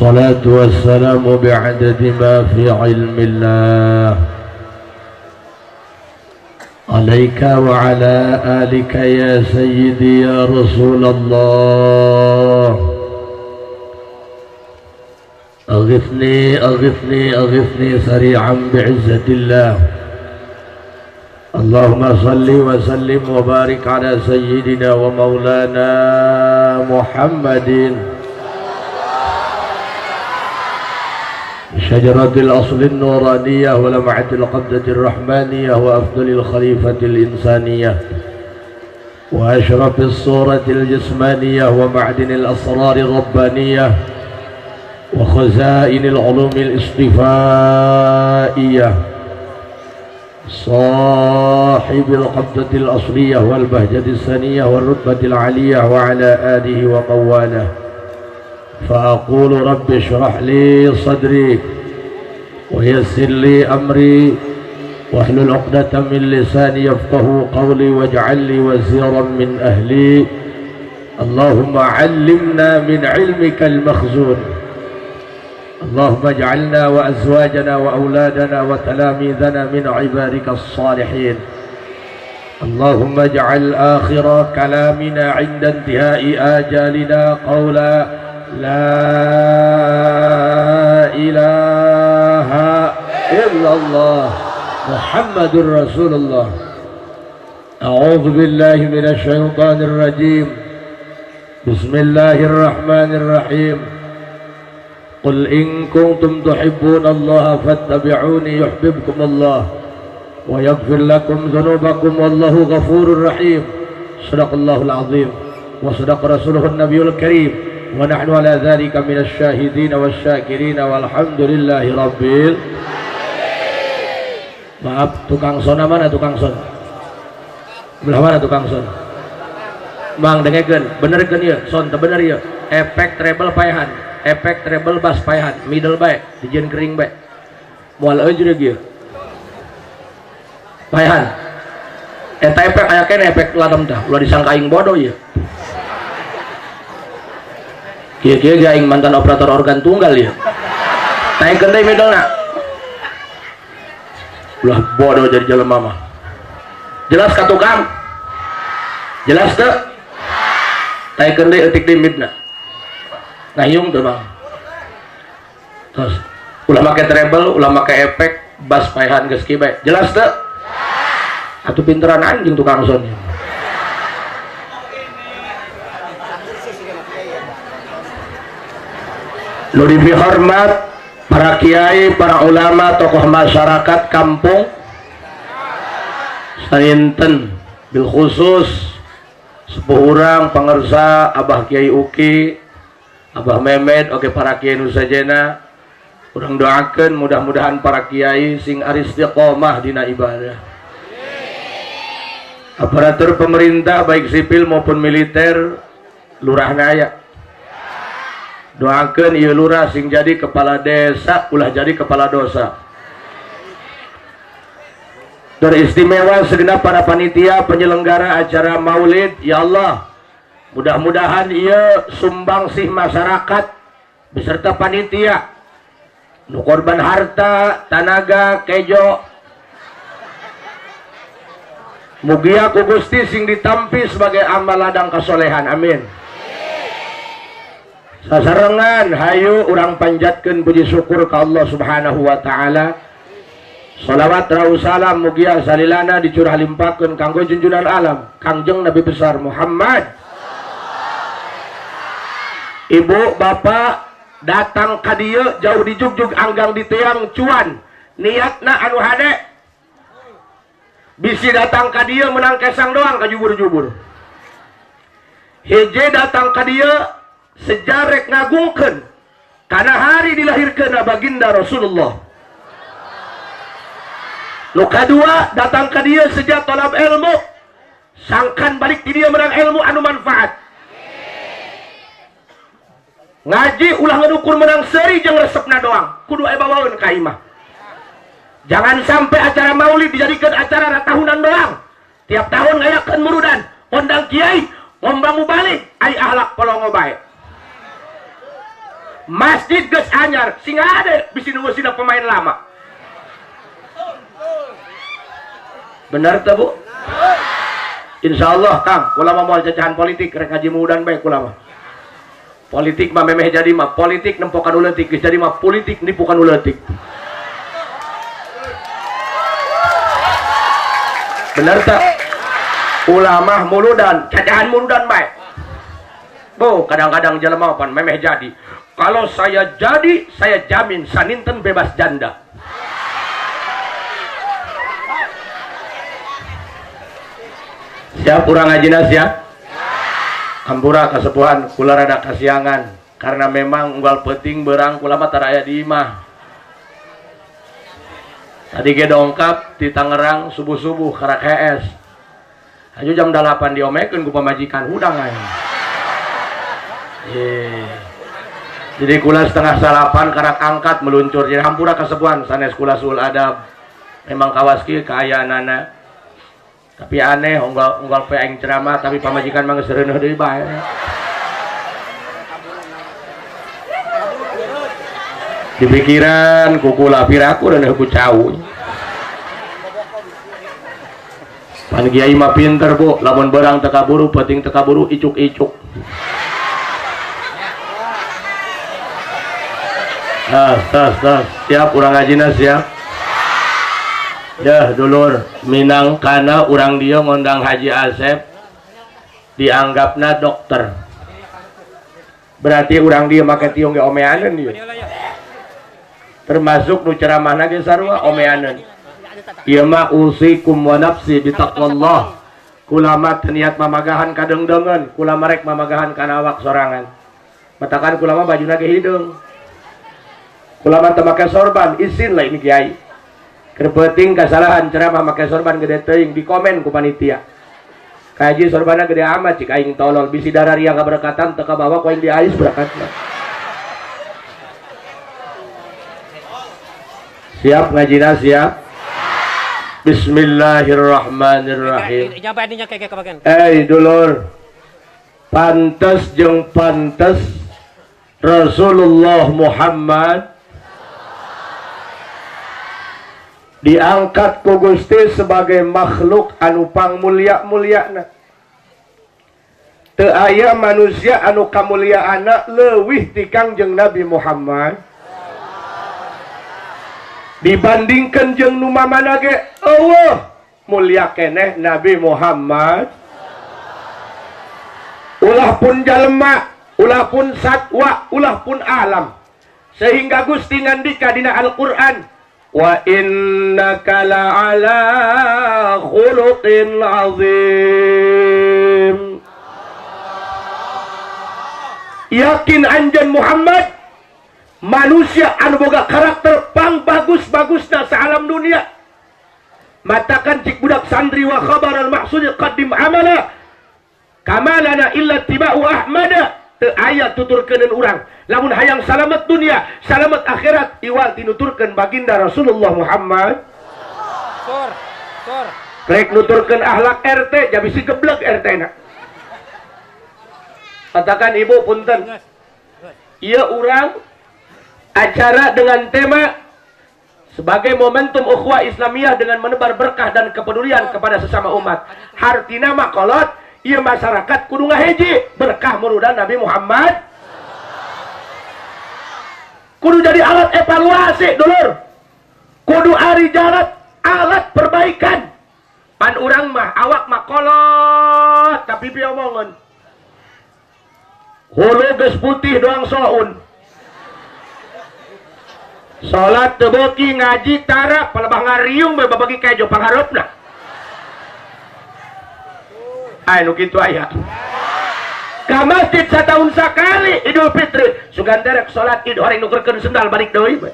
الصلاة والسلام بعدد ما في علم الله عليك وعلى آلك يا سيدي يا رسول الله. أغثني أغثني أغثني سريعا بعزة الله. اللهم صل وسلم وبارك على سيدنا ومولانا محمد شجرة الأصل النورانية ولمعة القبضة الرحمانية وأفضل الخليفة الإنسانية وأشرف الصورة الجسمانية ومعدن الأسرار الربانية وخزائن العلوم الاصطفائية صاحب القبضة الأصلية والبهجة السنية والرتبة العالية وعلى آله ومواله. فأقول رب اشرح لي صدري ويسر لي أمري واحلل عقدة من لساني يفقه قولي واجعل لي وزيرا من أهلي. اللهم علمنا من علمك المخزون. اللهم اجعلنا وأزواجنا وأولادنا وتلاميذنا من عبادك الصالحين. اللهم اجعل آخر كلامنا عند انتهاء آجالنا قولا لا إله إلا الله محمد رسول الله. أعوذ بالله من الشيطان الرجيم. بسم الله الرحمن الرحيم. قل إن كنتم تحبون الله فاتبعوني يحببكم الله ويغفر لكم ذنوبكم والله غفور رحيم. صدق الله العظيم وصدق رسوله النبي الكريم ونحن على ذلك من الشاهدين والشاكرين والحمد لله رب العالمين. Maaf, tukang sona mana tukang son? Belah mana tukang son? Mang dengekeun, benerkeun ieu, son teu bener ieu. Efek treble paehan, efek treble bass paehan, middle bae, dijieun kering bae. Moal eujreug ieu. Paehan. Eta efek aya keneh efek ladem tah, ulah disangka aing bodoh ieu. Kieu-kieu ge aing mantan operator organ tunggal ieu. Taekeun deui middle-na. Ulah bodoh jadi jelema mah. Jelas ka tukang? Jelas teu? Taekeun deui eutik deui midna. Ngahiung teu Bang? Terus ulah make treble, ulah make efek, bass paehan geus kieu bae. Jelas teu? Atuh pinteran anjing tukang son. Nu dihormat para kiai, para ulama, tokoh masyarakat kampung Saninten, bil khusus sepuh urang pangersa Abah Kiai Uki, Abah Mehmet, oke para kiai nu sajena, urang doakeun mudah-mudahan para kiai sing aristiqomah dina ibadah. Aparatur pemerintah baik sipil maupun militer, lurahna aya. Doakeun ieu lurah sing jadi kepala desa, ulah jadi kepala dosa. Teristimewa segenap para panitia penyelenggara acara Maulid, ya Allah, mudah-mudahan ieu sumbangsih masyarakat beserta panitia nu korban harta, tanaga, kejo, mugia ku Gusti sing ditampi sebagai amal ladang kasolehan, amin. Sasarengan hayu urang panjatkeun puji syukur ka Allah Subhanahu wa taala. Salawat rawu salam mugia salilana dicurah limpahkeun kanggo junjunan alam Kangjeng Nabi besar Muhammad. Ibu bapak datang ka dieu jauh di jugjug anggang di tiang cuan niatna anu hade bisi datang ka dieu menang kesang doang ka jubur-jubur. Hiji datang ka dieu sejarek ngagungkeun karena hari dilahirkeun baginda Rasulullah. Nu kadua datang ka dieu sejak tolab ilmu sangkan balik di dieu menang ilmu anu manfaat. Ngaji ulah ngedukur menang seuri jeung resepna doang, kudu aya bawaeun ka imah. Jangan sampai acara maulid dijadikan acara tahunan doang. Tiap tahun ngayakeun murudan, ondang kiai, ngombang mubalik, ai ahlak polongo bae. Masjid geus anyar, sing ade bisi nu pemain lama. Benar teu, Bu? Insyaallah Kang, kula mah moal cacahan politik rek ngaji mudan bae kula mah. Politik mah memeh jadi mah politik nempokan uletik, geus jadi mah politik nipukan uletik. Benar tak? Ulama muludan, cacahan muludan bae. Bu, kadang-kadang jelema pan memeh jadi. Kalau saya jadi, saya jamin saninten bebas janda. Siap urang ngajina siap? Hampura kasepuhan kula rada kasiangan karena memang unggal peuting beurang kula mah tara aya di imah. Tadi ge dongkap di Tangerang subuh-subuh karak HS. Aju jam 8 diomekeun ku pamajikan hudang aing. Jadi kula 7:30 karak angkat meluncur. Jadi hampura kasepuhan sanes kula sul adab. Memang kawas kieu kaayaanana. Tapi aneh unggal pe aing ceramah tapi pamajikan mah geus reuneuh deui bae. Di pikiran ku kula piraku reuneuh ku cau. Pan kiai mah pinter, Bu, lamun beurang teu kaburu, peuting teu kaburu, icuk-icuk. Tas, tas, tas. Siap urang ngajina siap. Dah dulur, minangkana urang dieu ngondang Haji Asep dianggapna dokter. Berarti urang dieu make tiung ge omeaneun ieu. Termasuk nu ceramahna ge sarua omeaneun. Ieu mah usikum wa nafsi bitaqwallah. Kula mah teu niat mamagahan kadeungdeungeun, kula mah rek mamagahan kana awak sorangan. Matakan kula mah bajuna ge hideung. Kula mah teu make sorban, isin lah ini kiai. Keur peuting kasalahan ceramah make sorban gede teuing dikomen ku panitia. Kaji sorbanna gede amat cik aing tolol bisi dararia kaberkatan teu kabawa ku aing diais berakatna. Siap ngajina siap. Bismillahirrahmanirrahim. Eh dulur, pantes jeung pantes Rasulullah Muhammad diangkat ku Gusti sebagai makhluk anu pangmulia-muliana. Teu aya manusia anu kamuliaanna leuwih ti Kangjeng Nabi Muhammad. Dibandingkan jeung nu mamana ge eueuh mulia keneh Nabi Muhammad. Ulah pun jalma, ulah pun satwa, ulah pun alam. Sehingga Gusti ngandika dina Al-Qur'an, wa innaka la'ala khuluqin azim. Yakin anjeun Muhammad manusia anu boga karakter pang bagus-bagusna saalam dunia. Matakan cik budak santri wa khabar al mahsud qaddim amala kamalana illa tiba'u ahmada. Teu aya tuturkeuneun urang lamun hayang salamet dunia salamet akhirat iwal tinuturkeun baginda Rasulullah Muhammad. Sur, sur. Rek nuturkeun akhlak RT jadi si geblek RT na. Katakan ibu punten ieu urang acara dengan tema sebagai momentum ukhuwah Islamiyah dengan menebar berkah dan kepedulian kepada sesama umat. Hartina makolot ieu masyarakat kudu ngahiji berkah murudan Nabi Muhammad. Kudu jadi alat evaluasi dulur. Kudu ari jalat alat perbaikan. Pan urang mah awak mah kolot tapi piomongan. Hulu geus putih doang soun. Salat teu beuki ngaji tara palebah ngariung bae babagi kejo panghareupna. Ai nu kitu aya. Ka masjid satahun sakali Idul Fitri sugan derek salat Id horeng nukerkeun sendal balik deui bae.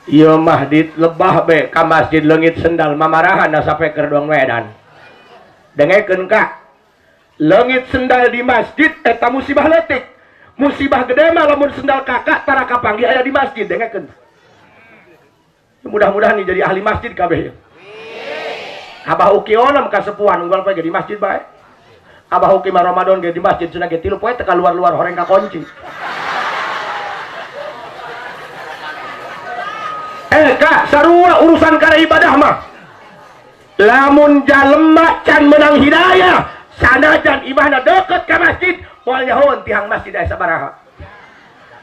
Ieu mah di lebah bae ka masjid leungit sendal mamarahan sampai keur doang wedan. Dengekeun ka. Leungit sendal di masjid eta musibah leutik. Musibah gede mah lamun sendal kakak tara kapanggih aya di masjid dengekeun. Mudah-mudahan nih jadi ahli masjid kabeh. Abah Uki onem kasepuhan unggal poe di masjid bae. Abah Uki mah Ramadan ge di masjid cenah ge 3 poe teu kaluar-luar horeng ka kunci. Kak, sarua urusan kana ibadah mah. Lamun jalema can menang hidayah, sanajan imahna deket ka masjid, moal nyahoeun tihang masjid aya sabaraha.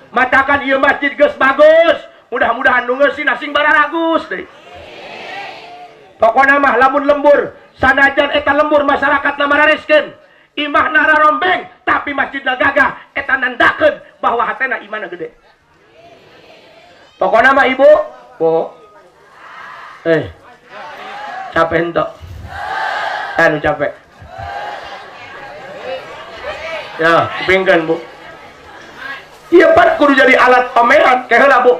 Matakan ieu masjid geus bagus, mudah-mudahan nu ngeusin asing bararagus deui. Pokona mah lamun lembur, sanajan eta lembur masyarakatna marareskeun, imahna rarombeng, tapi masjidna gagah, eta nandakeun bahwa hatena imahna gede. Pokona mah ibu, bu, capek entok, anu capek. Ya, kupingkeun bu. Ieu pan kudu jadi alat pameran, kayak heula bu.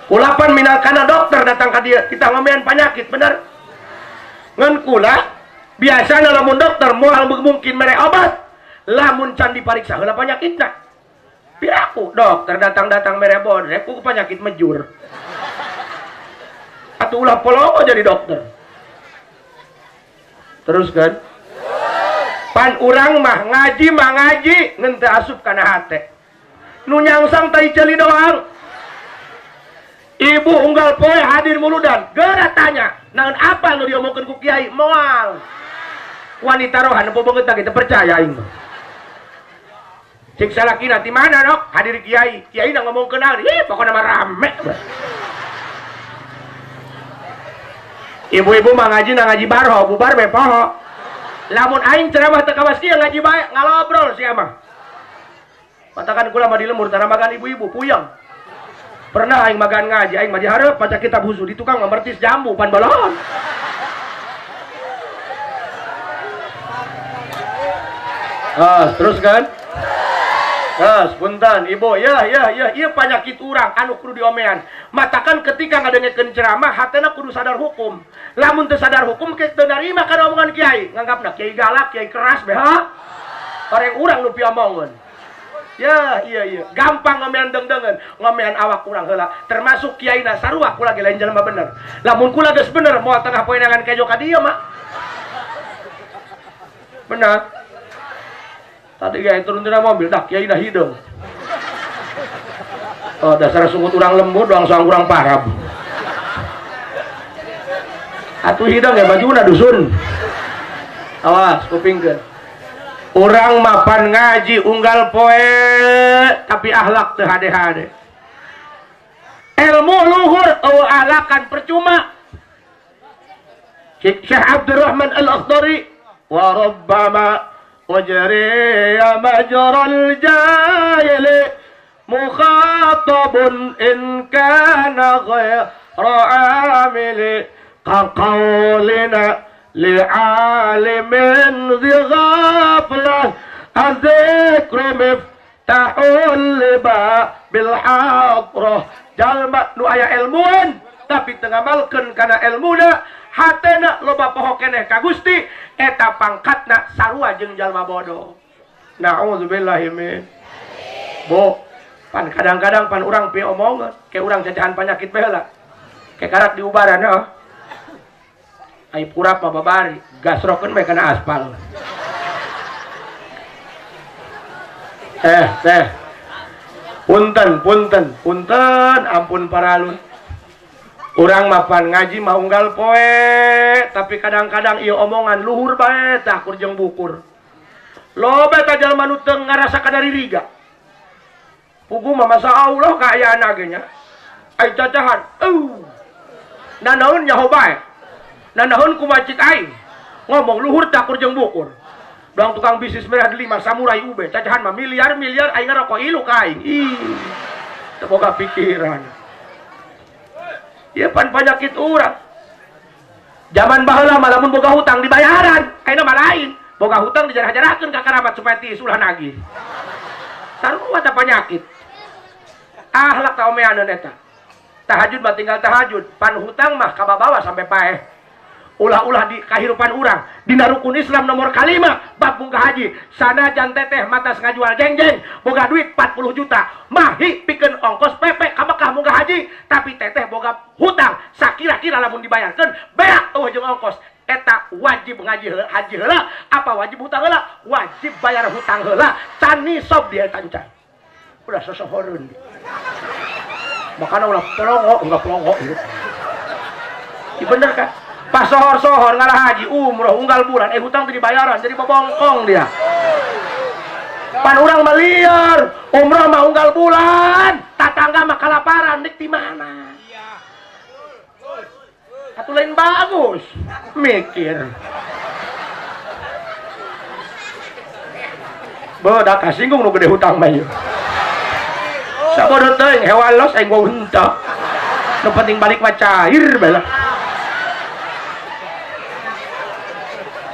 Kulapan minangkana dokter datang ka dieu, kita ngomean penyakit, bener. Ngan kula biasana lamun dokter moal mungkin mere obat, lamun can dipariksa heula penyakitna. Piraku dokter datang-datang mere bodrek ku penyakit mejur. Atuh ulah polongo jadi dokter. Terus kan? Pan urang mah ngaji ngan teu asup kana hate. Nu nyangsang tai ceuli doang. Ibu unggal poe hadir muludan, geura tanya, naon apa nu diomongkeun ku kiai? Moal. Wanita rohan nempo beungeut teh percaya aing mah. Cik salakina di mana nok? Hadir kiai. Kiai na ngomongkeun naon? Ih, pokona mah rame. Ibu-ibu mah ngaji na ngaji barho, bubar be poho. Lamun aing ceramah teu kawas kieu ngaji bae ngalobrol sia mah. Matakan kula mah di lembur tara magan ibu-ibu puyeng. Pernah aing magan ngaji, aing mah dihareup maca kitab khusus di tukang mah mertis jambu pan balon. Ah, terus kan? Ah, punten ibu, ya ya ya, ieu panyakit urang anu kudu diomean. Matakan ketika ngadengekeun ceramah hatena kudu sadar hukum. Lamun teu sadar hukum ke teu narima kana omongan kiai, nganggapna kiai galak, kiai keras be ha. Orang urang nu piomongeun. Ya, iya iya, gampang ngomean dengdengeun, ngomean awak urang heula. Termasuk kiaina sarua kula ge lain jelema bener. Lamun kula geus bener moal tengah poenangan kejo ka dieu mah. Bener. Tadi ge turun tina mobil dah kiai dah hideung. Oh, dasar sungut urang lembut doang soang urang parab. Atuh hideung ya bajuna dusun. Awas kupingkeun. Urang mapan ngaji unggal poe tapi akhlak teu hade-hade. Ilmu luhur eueuh ahlakan percuma. Syekh Abdurrahman Al-Akhdari wa rubbama ujriya majral jahili mukhatabun in kana ghaira amili ka qawlina li'alimin dhi ghaflah az-zikru miftahul libabil hadrah. Jalma nu aya ilmuan tapi teu ngamalkeun kana ilmuna, hatena loba poho keneh ka Gusti, eta pangkatna sarua jeung jalma bodoh. Na'udzubillahi min. Bu, pan kadang-kadang pan urang piomongeun, ke urang cacahan panyakit bae heula. Ke karak diubaran heuh. Ai purap mah babari, gasrokeun bae kana aspal. Teh. Punten, punten, punten, ampun paralun. Urang mapan ngaji mah unggal poe, tapi kadang-kadang ieu omongan luhur bae tah kur jeung bukur. Loba eta jalma nu teu ngarasa kadaririga. Pugu mah masa Allah kaayaan ge nya. Ai cacahan, Nanaon nyaho bae. Nanaon kumaha cik aing. Ngomong luhur tah kur jeung bukur. Doang tukang bisnis merah 5 samurai ube, cacahan mah miliar-miliar aing ngarokok ilu ka aing. Ih. Teu boga pikiran. Ieu pan panyakit urang. Zaman baheula mah lamun boga hutang dibayaran, ayeuna mah lain. Boga hutang dijarah-jarahkeun ka karamat supaya tiis ulah nagih. Sarua tah panyakit. Ahlak ta omeaneun eta. Tahajud mah tinggal tahajud, pan hutang mah kababawa sampai paeh. Ulah-ulah di kahirupan urang dina rukun Islam nomor kalima bab munggah haji sanajan teteh matas ngajual jengjeng boga duit 40 juta mahi pikeun ongkos PP ka Mekah munggah haji tapi teteh boga hutang sakira-kira lamun dibayarkeun beak eueuh jeung ongkos Eta wajib ngaji haji heula apa wajib hutang heula? Wajib bayar hutang heula. Can nisab dia tancan. Udah sosohoreun. Makana ulah pelongo, enggak pelongo hirup. Iya bener kan? Pas sohor-sohor ngalah haji umroh unggal bulan hutang teu dibayaran jadi bobongkong dia. Pan urang mah liar, umroh mah unggal bulan, tatangga mah kalaparan dik di mana? Atuh lain bagus mikir. Beuh da kasinggung nu gede hutang mah ieu. Sabodo teuing hewan los aing bau henteu. Nu penting balik mah cair bae lah.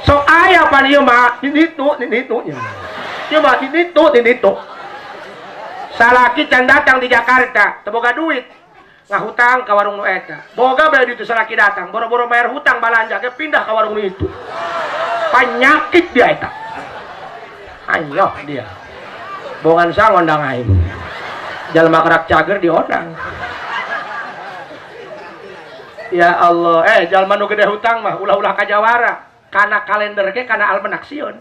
Sok aya pan ieu mah di ditu nya. Ieu mah di ditu. Salaki can datang di Jakarta, teu boga duit. Ngahutang ka warung nu eta. Boga bae ditu salaki datang, boro-boro bayar hutang balanja ge pindah ka warung nu itu. Panyakit dia eta. Ayoh dia. Bongan sang ngondang aing. Jalma kerak cager diondang. Ya Allah, jalma nu gede hutang mah ulah-ulah ka jawara. Kana kalender ge kana almenak sieun.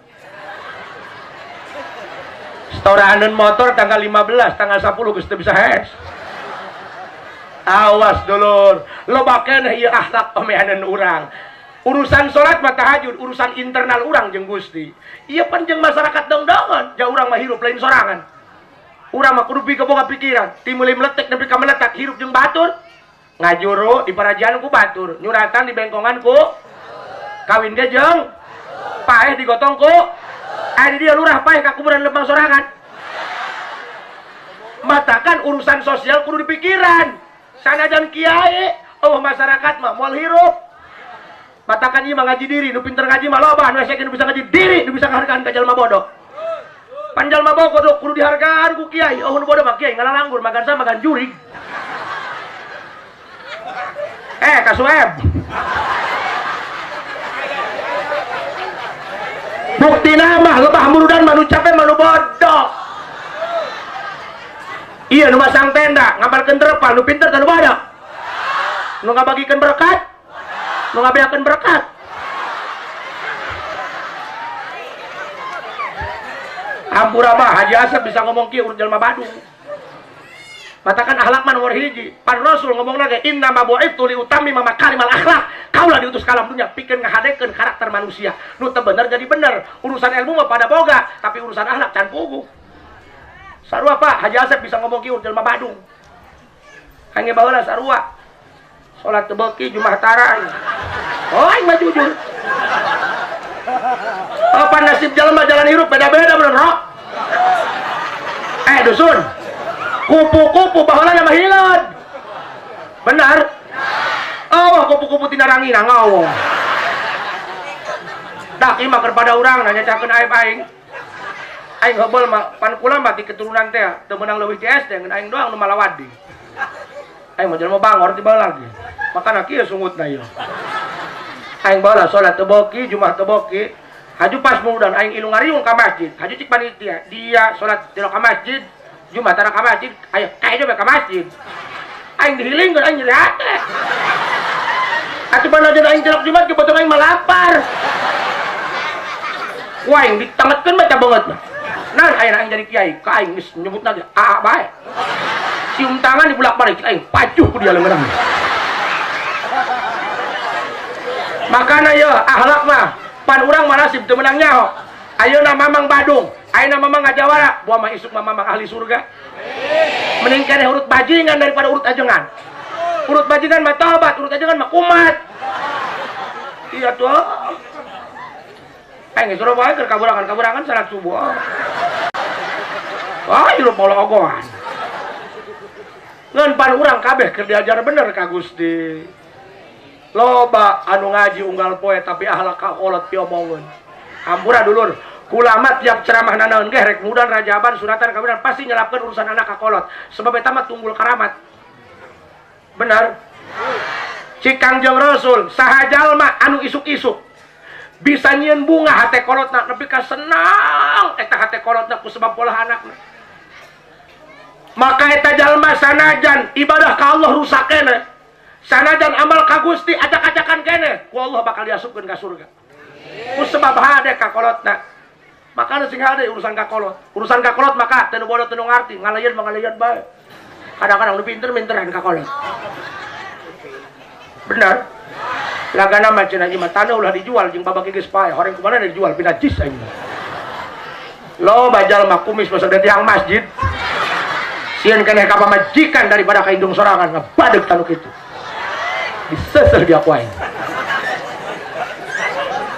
Setoraneun motor tanggal 15, tanggal 10 geus teu bisa hees. Awas dulur, loba keneh ieu akhlak omehaneun urang. Urusan salat mah tahajud, urusan internal urang jeung Gusti. Ieu pan jeung masyarakat dongdongan, ja urang mah hirup lain sorangan. Urang mah kudu boga pikiran, ti meuli meletek nepi ka meletak hirup jeung batur. Ngajuru di parajian ku batur, nyuratan di bengkongan ku kawin ge jeung paeh digotong ku aya di dieu lurah paeh ka kuburan lembang sorangan. Matakan urusan sosial kudu dipikiran. Sanajan kiai, oh masyarakat mah moal hirup. Matakan ieu mah ngaji diri, nu pinter ngaji mah loba, nu hese nu bisa ngaji diri, nu bisa ngahargaan ka jalma bodoh. Pan jalma bodoh kudu dihargaan ku kiai, oh nu bodoh mah kiai ngalalanggur magan sama magan jurig. Kasueb. Bukti nama lebah murudan mah nu capek mah nu bodoh. Iya nu masang tenda, ngabarkeun terpal, nu pinter teh nu bodoh. Nu ngabagikeun berkat, nu ngabeakeun berkat. Ampura mah Haji Asep bisa ngomong kieu urut jelema Badung. Matakan akhlak mah nomor hiji. Pan Rasul ngomongna ge inna ma bu'itsu li utammima makarimal akhlak. Kaulah diutus ka alam dunya pikeun ngahadekeun karakter manusia. Nu teu bener jadi bener. Urusan ilmu mah pada boga, tapi urusan akhlak can puguh. Sarua Pak, Haji Asep bisa ngomong kieu jelema Badung. Hange baheula sarua. Salat teu beuki Jumat tara. Oh, aing mah jujur. Apa nasib jelema jalan hirup beda-beda bener, Rok? Dusun. Kupu-kupu baheula nama hileud. Benar? Oh, kupu-kupu tina rangina ngawong. Dak ieu mah keur pada urang nanyacakeun aib aing. Aing heubeul mah pan kula mah ti keturunan teh teu meunang leuwih ti SD ngan aing doang nu malawadi. Aing mah jelema bangor ti baheula lagi. Makana kieu sungutna ieu. Aing baheula salat teu beuki, Jumat teu beuki. Haju pas mudan aing ilu ngariung ka masjid. Haju cik panitia, dia salat teu ka masjid, Jumat tara ka masjid, ayo kae ka masjid. Aing dihilingkeun aing nyeri hate. Atuh panajan aing celok Jumat ge botong aing mah lapar. Ku aing ditengetkeun mah cabeungeut mah. Nah, ayeuna aing jadi kiai, ka aing geus nyebutna ge aa bae. Cium tangan dibulak-balik aing pacuh ku dia leungeun. Makana ye akhlak mah pan urang mah nasib teu meunang nyaho. Ayeuna mamang Badung, ayeuna mamang ngajawara, buah mah isuk mah mamang ahli surga. Mending keneh urut bajingan daripada urut ajengan. Urut bajingan mah tobat, urut ajengan mah kumat. Iya tuh. Aing geus bae keur kaburangan-kaburangan salat subuh. Wah, hirup moal ogohan. Ngan pan urang kabeh keur diajar bener ka Gusti. Loba anu ngaji unggal poe tapi akhlak ka kolot piomongeun. Hampura dulur, kulama tiap ceramah nanaon ge rek mudan rajaban sunatan kawinan pasti nyelapkeun urusan anak ka kolot. Sebab eta mah tunggul karamat. Benar? Cik Kangjeng Rasul saha jalma anu isuk-isuk bisa nyieun bunga hate kolotna nepi ka senang eta hate kolotna ku sebab polah anakna. Maka eta jalma sanajan ibadah ka Allah rusak keneh. Sanajan amal ka Gusti acak-acakan keneh, ku Allah bakal diasupkeun ka surga. Ku sebab hade ka kolotna. Makana sing hade urusan ka kolot. Urusan ka kolot maka teu nu bodoh teu nu ngarti, ngalayeun mah ngalayeun bae. Kadang-kadang nu pinter minteran ka kolot. Benar? Lagana mah cenah ieu mah taneuh ulah dijual jeung babaki geus paeh, horeng kumaha dijual pinajis aing. Loba jalma kumis masa di tiang masjid. Sieun keneh ka pamajikan daripada ka indung sorangan ngabadeg tanu kitu. Diseseh dia ku aing.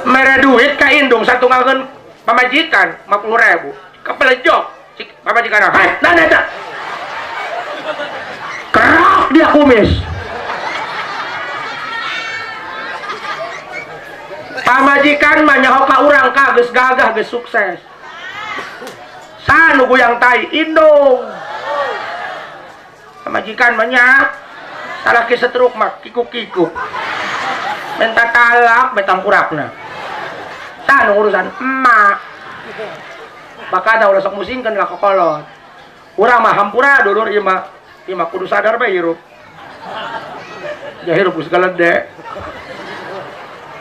Mere duit ka indung satunggalkeun pamajikan 50.000. Kepelejok cik pamajikan hai nah eta. Kerak dia kumis. Pamajikan mah nyaho ka urang ka geus gagah geus sukses. Sanu guyang tai indung. Pamajikan mah nya salaki setruk mah kikuk-kikuk. Minta talak betang kurakna. Sanu urusan emak. Bakana ulah sok musingkeun lah kokolot. Urang mah hampura dulur ieu mah. Ieu mah kudu sadar bae hirup. Ya hirup geus galede.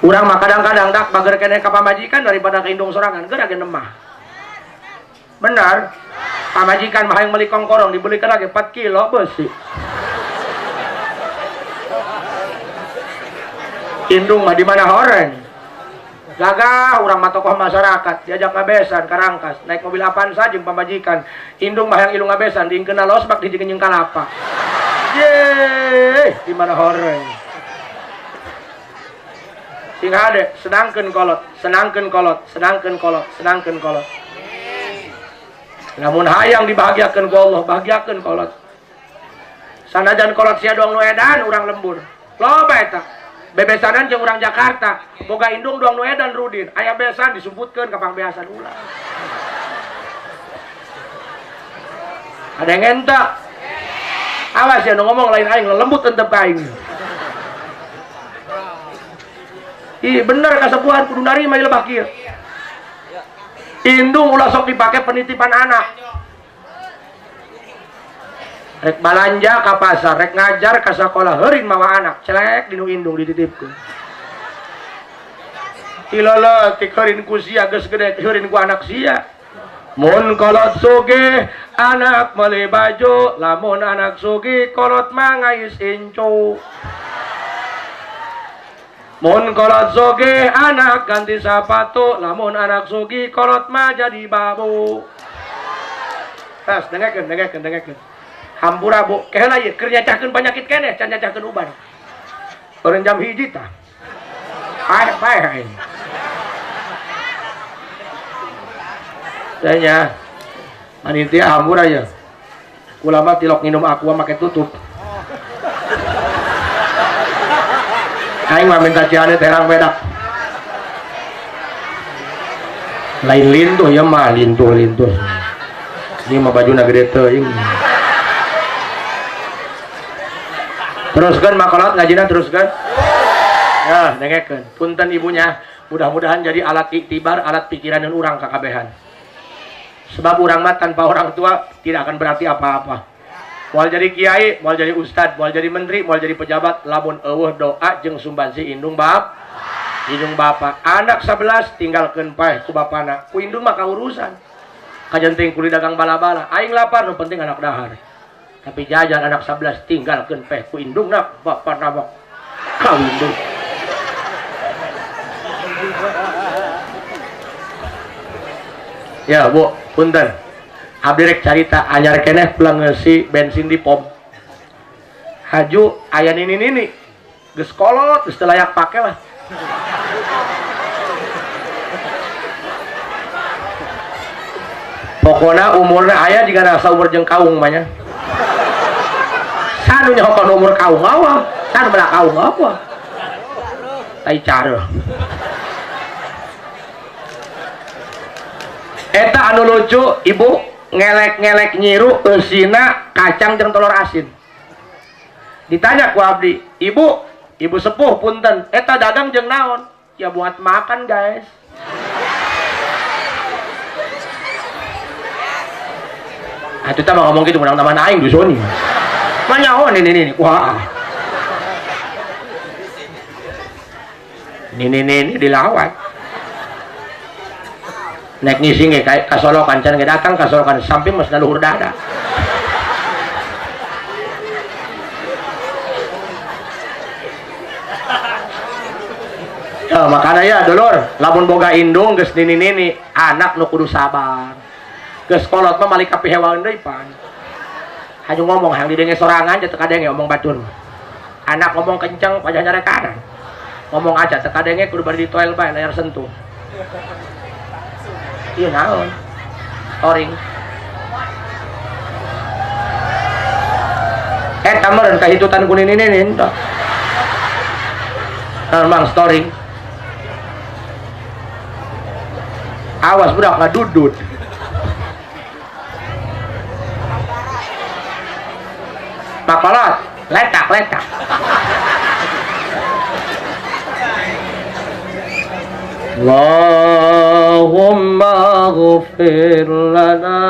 Urang mah kadang-kadang dak bager keneh ka pamajikan daripada ka indung sorangan, geura ge nemah. Benar? Pamajikan mah hayang meuli kongkorong dibelikan lagi 4 kilo beusi. Indung mah di mana horeng. Gagah urang mah tokoh masyarakat, diajak ngabesan karangkas, naik mobil Avanza jeung pamajikan. Indung mah hayang ilu ngabesan diingkeunna losbak dijieun jeung kalapa. Ye, di mana horeng. Sing hade senangkeun kolot, senangkeun kolot, senangkeun kolot, senangkeun kolot. Lamun hayang dibahagiakeun ku Allah, bahagiakeun kolot. Sanajan kolot sia doang nu edan urang lembur. Loba eta. Bebesanan jeung urang Jakarta, boga indung doang nu edan rudin, aya besan disumputkeun ka pangbeasan ulah. Ada yang enta. Awas ya nu ngomong lain aing, lembut entep ka aing. Ih bener kasepuhan kudu narima ieu lebah kieu. Indung ulah sok dipake penitipan anak. Rek balanja ka pasar, rek ngajar ka sakola, heurin mawa anak, celek dinu indung dititipkeun. Tiloleutik heurin ku sia geus gede, heurin ku anak sia. Mun kolot sugih anak meuli baju, lamun anak sugih kolot mah ngais incu. Mun kolot sugih anak ganti sapatu, lamun anak sugih kolot mah jadi babu. Tas dengekeun dengekeun dengekeun. Hampura bu, keheula ieu keur nyacahkeun panyakit keneh, can nyacahkeun uban. Eureun jam 1 tah. Paeh paeh aing. Tanya. Panitia hampura ya. Kula mah tilok nginum aqua make tutup. Aing mah minta ciane terang bedak. Lain lintuh ya mah lintuh-lintuh. Ini mah bajuna gede teuing. Teruskan makolot ngajina teruskan. Ya, dengekeun. Punten ibunya, mudah-mudahan jadi alat iktibar, alat pikiran dan urang kakabehan. Sebab urang mah tanpa orang tua tidak akan berarti apa-apa. Moal jadi kiai, moal jadi ustad, moal jadi menteri, moal jadi pejabat, lamun eueuh doa jeung sumbansi indung bap, indung bapa. Anak 11 tinggalkeun paeh ku bapana. Ku indung mah kaurusan. Kajenting kuli dagang bala-bala, aing lapar nu penting anak dahar. Tapi jajan anak 11 tinggalkeun paeh ku indungna bapana mah kawin deui. Ya, Bu, punten. Abdi rek carita anyar keneh pulang ngeusi bensin di pom. Haju aya nini-nini. Geus kolot, geus teu layak pake lah. Pokona umurna aya jiga rasa umur jeung kaung mah nya. Sanu nyaho umur kaung awah, sanu belah kaung apa? Tai cara. Eta anu lucu, ibu ngelek-ngelek nyiru eusina kacang jeung telur asin. Ditanya ku abdi, ibu, ibu sepuh punten, eta dagang jeung naon? Ya buat makan, guys. Atuh tah mah ngomong kitu menang taman aing di soni. Manyaon ini ini, wah. Nini-nini dilawan. Naik ngising ge ka solokan can ge datang ka solokan samping mah luhur dada. Ya, makanya ya dulur, lamun boga indung geus nini-nini, anak nu kudu sabar. Geus kolot mah malik kapihewaeun deui pan. Haju ngomong hayang didenge sorangan teu kadenge omong batur. Anak ngomong kenceng pajah nyarekanan. Ngomong aja teu kadenge kudu bari ditoel bae layar sentuh. Ieu naon? Oring. Eta meureun kahitutan ku nini-nini tah. Naon mang storing. Awas budak ngadudut. Makolot, letak-letak. Allahumma ghafir lana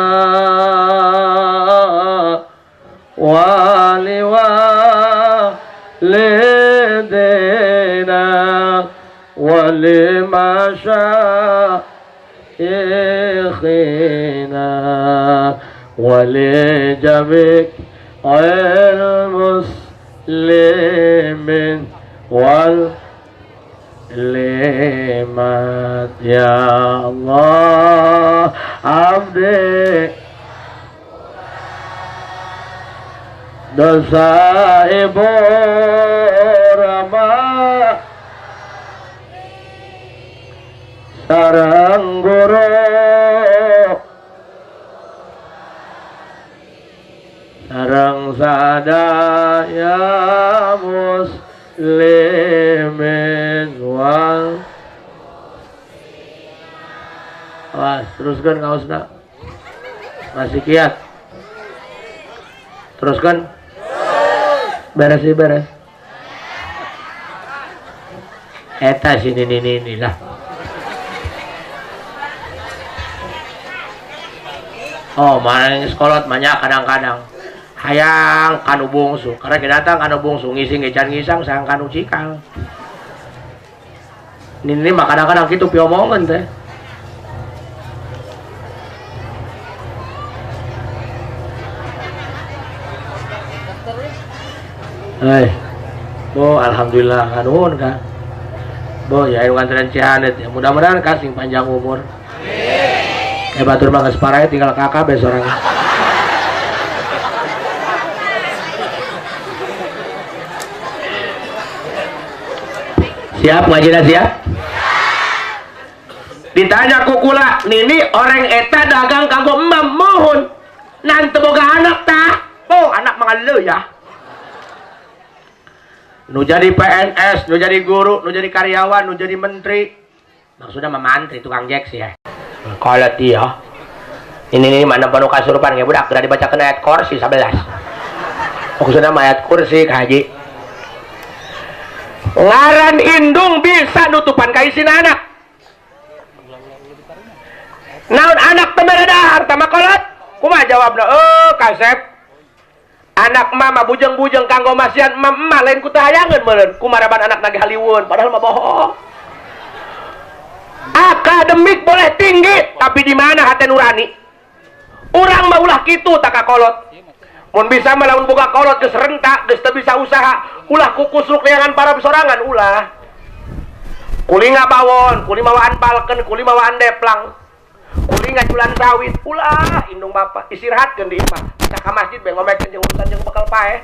wa liwalidina wa limasyayikhina wa lijami'il muslimin wal limat. Ya Allah abdi dosa ibu rama sareng guru sareng sadaya muslimin wal. Wah, teruskan ngaosna. Masih kiat. Teruskan. Beres sih beres. Eta sini ini inilah. Oh, mana sekolah banyak kadang-kadang. Hayang kanu bungsu, karena kita datang kanu bungsu ngising ngecan ngisang sayang kanu cikal. Ini mah kadang-kadang gitu piomongan teh. Hei, bo alhamdulillah kanuhun ka. Bo ya anu nganteran Cihanet ya. Mudah-mudahan kasih panjang umur. Amin. Batur mah geus parae tinggal kakak be sorangan. Siap ngajina siap? Ditanya kukula, nini orang eta dagang kanggo emam mohon. Nanti boga anak tah? Oh, anak mengalu ya. Nu jadi PNS, nu jadi guru, nu jadi karyawan, nu jadi menteri. Maksudnya mah mantri tukang jek sih ya. Kalau dia ini mana penuh kasurupan ya budak udah dibacakan ayat kursi 11. Maksudnya ayat kursi kaji. Ngaran indung bisa nutupan kaisin anak. Naon anak teu mere dahar tah makolot? Kumaha jawabna? Kasep. Anak mama bujeng-bujeng kanggo masian emak lain ku teu hayangeun meureun. Kumaraban anak nage haliwon padahal mah bohong. Akademik boleh tinggi, tapi di mana hati nurani? Urang mah ulah kitu tak kakolot. Mun bisa mah lamun boga kolot geus rentak, geus teu bisa usaha, ulah kukusruk neangan para sorangan ulah. Kulinga bawon, kuli mawaan palken, kuli mawaan deplang. Kuli ngajulan sawit, ulah indung bapak istirahatkeun di imah. Bisa ka masjid bae ngomekeun jeung urusan jeung bekal paeh.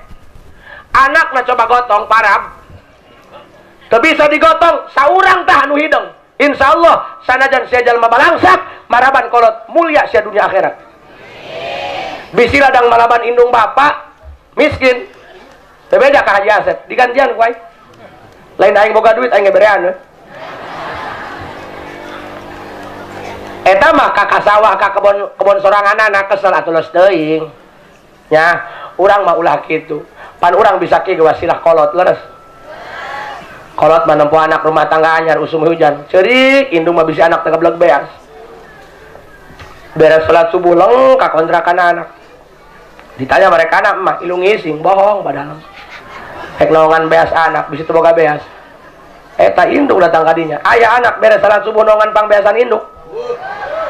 Anakna coba gotong parab. Teu bisa digotong, saurang tah anu hideung. Insyaallah sanajan sia jalma balangsak, maraban kolot mulia sia dunia akhirat. Bisi ladang malaban indung bapak miskin. Teu beda ka Haji Asep, digantian ku aing. Lain aing boga duit aing berean we. Eta mah ka sawah ka kebon soranganana kesel atuh los teuing. Nya, urang mah ulah kitu. Pan urang bisa kieu wasilah kolot leres. Kolot mah nempo anak rumah tangga anyar usum hujan. Ceurik indung mah bisi anak teh geblek beas. Beres salat subuh leng ka kontrakan anak. Ditanya mereka anak mah ilu ngising bohong padahal. Rek naongan beas anak bisi teu boga beas. Eta induk datang kadinya. Aya anak beres salat subuh nongan pangbeasan induk.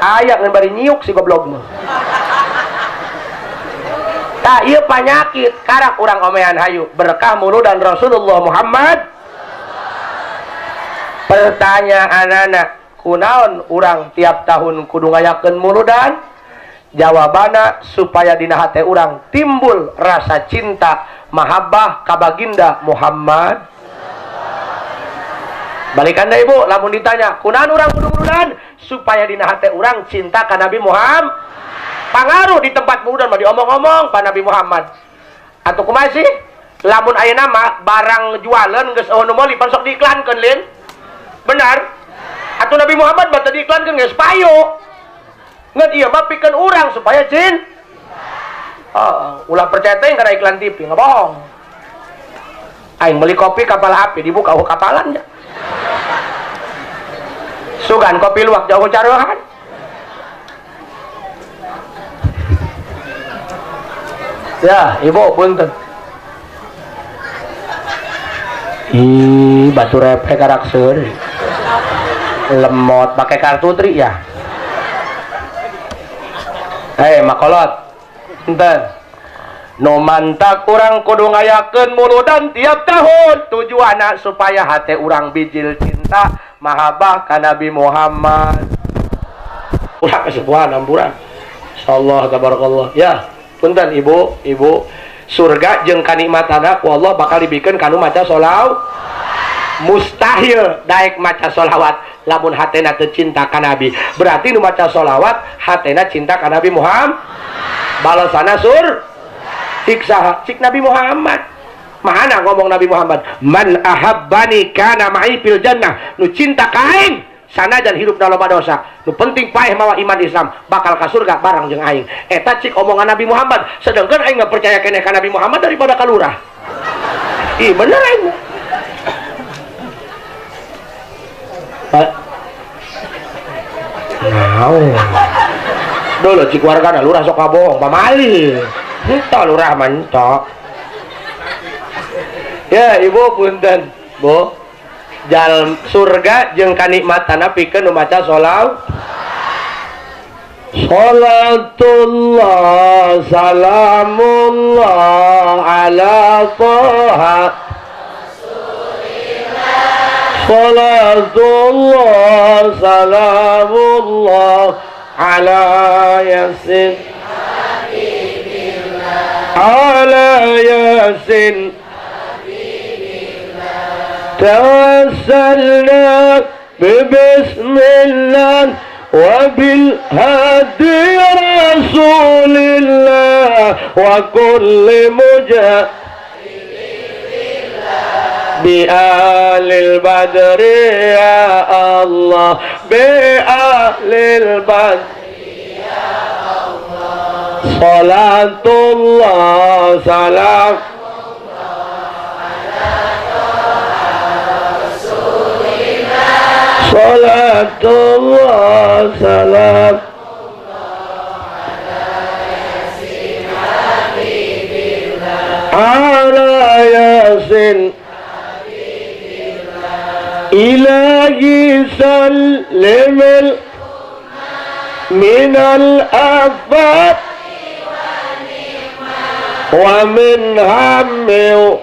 Aya ngan bari nyiuk si goblok mah. Tah ieu panyakit karak urang omean hayu berkah muludan Rasulullah Muhammad. Pertanyaan anak, kunaon urang tiap tahun kudu ngayakeun muludan? Jawabana supaya dina hate urang timbul rasa cinta mahabbah ka baginda Muhammad. Balikan deui ibu, lamun ditanya kunaon urang kudu muludan? Supaya dina hate urang cinta ka Nabi Muhammad. Pangaruh di tempat muludan mah diomong-omong pa Nabi Muhammad. Atuh kumaha sih? Lamun ayeuna mah barang jualan geus eueuh nu meuli pan sok diiklankeun lin. Benar? Atuh Nabi Muhammad mah teu diiklankeun geus payu. Ngan ieu mah pikeun urang supaya jin. Oh, ulah percaya teh kana iklan TV, ngabohong. Aing beli kopi kapal api dibuka eueuh kapalan nya. Sugan kopi luwak jauh carohan. Ya, ibu punten. Ih, batu repek karak seuri. Lemot pakai kartu tri ya. Hei, makolot. Punten. Nu manta kurang kudu ngayakeun muludan tiap tahun tujuanna supaya hate urang bijil cinta mahabbah ka Nabi Muhammad. Ulah kesepuhan ampura. Insyaallah tabarakallah. Ya, punten ibu, ibu surga jeung kanikmatana ku Allah bakal dibikeun kanu maca sholawat. Mustahil daek maca sholawat lamun hatena teu cinta ka Nabi. Berarti nu maca sholawat hatena cinta ka Nabi Muhammad. Balasana sur cik saha? Cik Nabi Muhammad. Mahana ngomong Nabi Muhammad, man ahabbani kana ma'i fil jannah. Nu cinta ka aing sanajan hidup dalam dosa, nu penting paeh mawa iman Islam bakal ka surga barang jeung aing. Eta cik omongan Nabi Muhammad. Sedangkan aing nggak percaya keneh ka Nabi Muhammad daripada ka lurah. Ih bener aing. Naon? Dulu cik wargana lurah sok kabohong pamali. Entah lurah mantok. Ya ibu punten, Bu. Jal surga jeung kanikmatana pikeun nu maca sholawat. Sholatullah salamullah ala Toha. Sholatullah salamullah ala Yasin. Ala Yasin. Tawassalna bibismillah wa bil hadi rasulillah wa kulli mujahid bi alil badri ya Allah, bi alil badri ya Allah. Salatullah salam salatullah salam ala Yasin. Ilahi sallim minal afat wa min hammi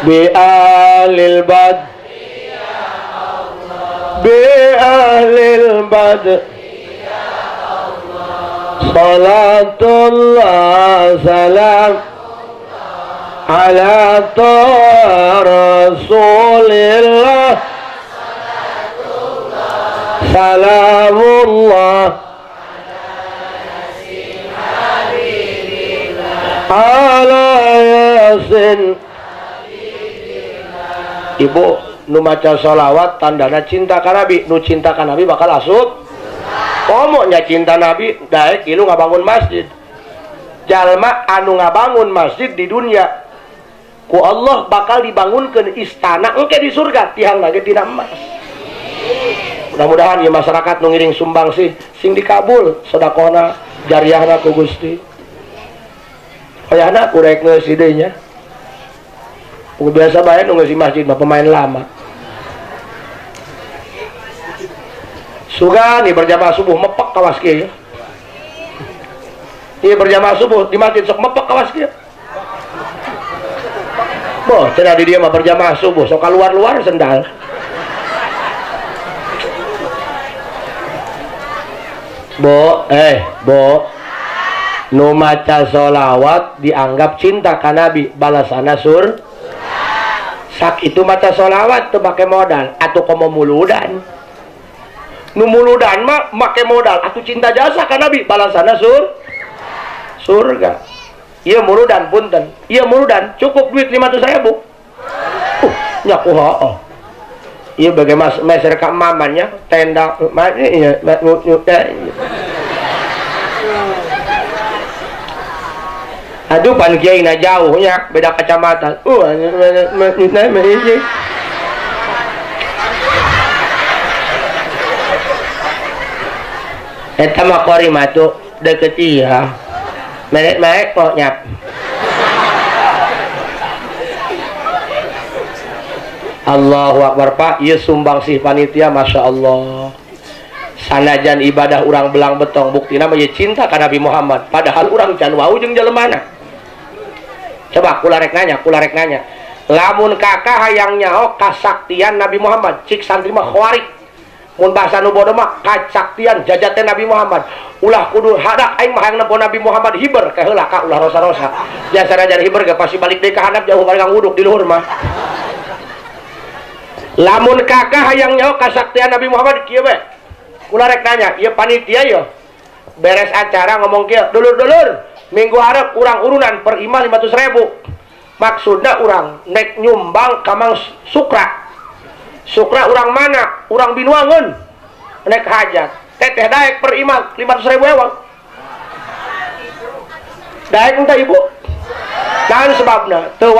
bi alil bad bi ahlil badr. Salatullah salam ala Rasulillah. Salamullah ala Yasin. Ibu nu maca sholawat tandana cinta ka Nabi, nu cinta ka Nabi bakal asup. Komo nya cinta Nabi daek ilu ngabangun masjid. Jalma anu ngabangun masjid di dunia ku Allah bakal dibangunkeun istana engke di surga tiang lagi tina emas. Mudah-mudahan ya masyarakat nu ngiring sumbang sih sing dikabul sedekahna jariahna ku Gusti. Hayana ku rek geus nya. Biasa bae nu ngeusi masjid mah pemain lama. Sugan ieu berjamaah subuh mepek kawas kieu. Ieu berjamaah subuh di masjid sok mepek kawas kieu. Boh, cenah di dieu mah berjamaah subuh sok kaluar-luar sendal. Bo, bo. Nu maca sholawat dianggap cinta ka Nabi, balasana sur. Sakitu maca sholawat teu make modal atuh komo muludan. Nu muludan mah make modal atuh cinta jasa ka Nabi, balasana sur. Surga. Ieu muludan punten. Ieu muludan cukup duit 500.000. Nya kuha. Ieu bagaimana meser ka mamannya tenda iya. Aduh pan kiai na jauh nya beda kecamatan. Eta mah kori mah tuh deket iya. Merek-merek kok nyap. Allahu Akbar Pak, ieu sumbangsih panitia Masya Allah. Sanajan ibadah urang belang betong buktina mah cinta ka Nabi Muhammad, padahal urang can wau jeung jelemana. Coba kula rek nanya, Lamun kakak hayang nyaho kasaktian Nabi Muhammad, cik santri mah khawarij. Mun bahasa nu bodoh mah kasaktian jajate Nabi Muhammad. Ulah kudu hadak aing mah hayang nempo Nabi Muhammad hiber ke heula ka ulah rosa-rosa. Biasa aja hiber ge pasti balik deui ka handap jauh balik wuduk di luhur mah. Lamun kakak hayang nyaho kasaktian Nabi Muhammad kieu we. Kula rek nanya, ieu panitia ye. Beres acara ngomong kieu, dulur-dulur, minggu hareup urang urunan per imah 500.000. Maksudna urang nek nyumbang ka Mang Sukra. Sukra urang mana? Urang Binuangeun. Nek hajat. Teteh daek per imah 500.000 ewang. Daek entah ibu? Naon sebabna? Teu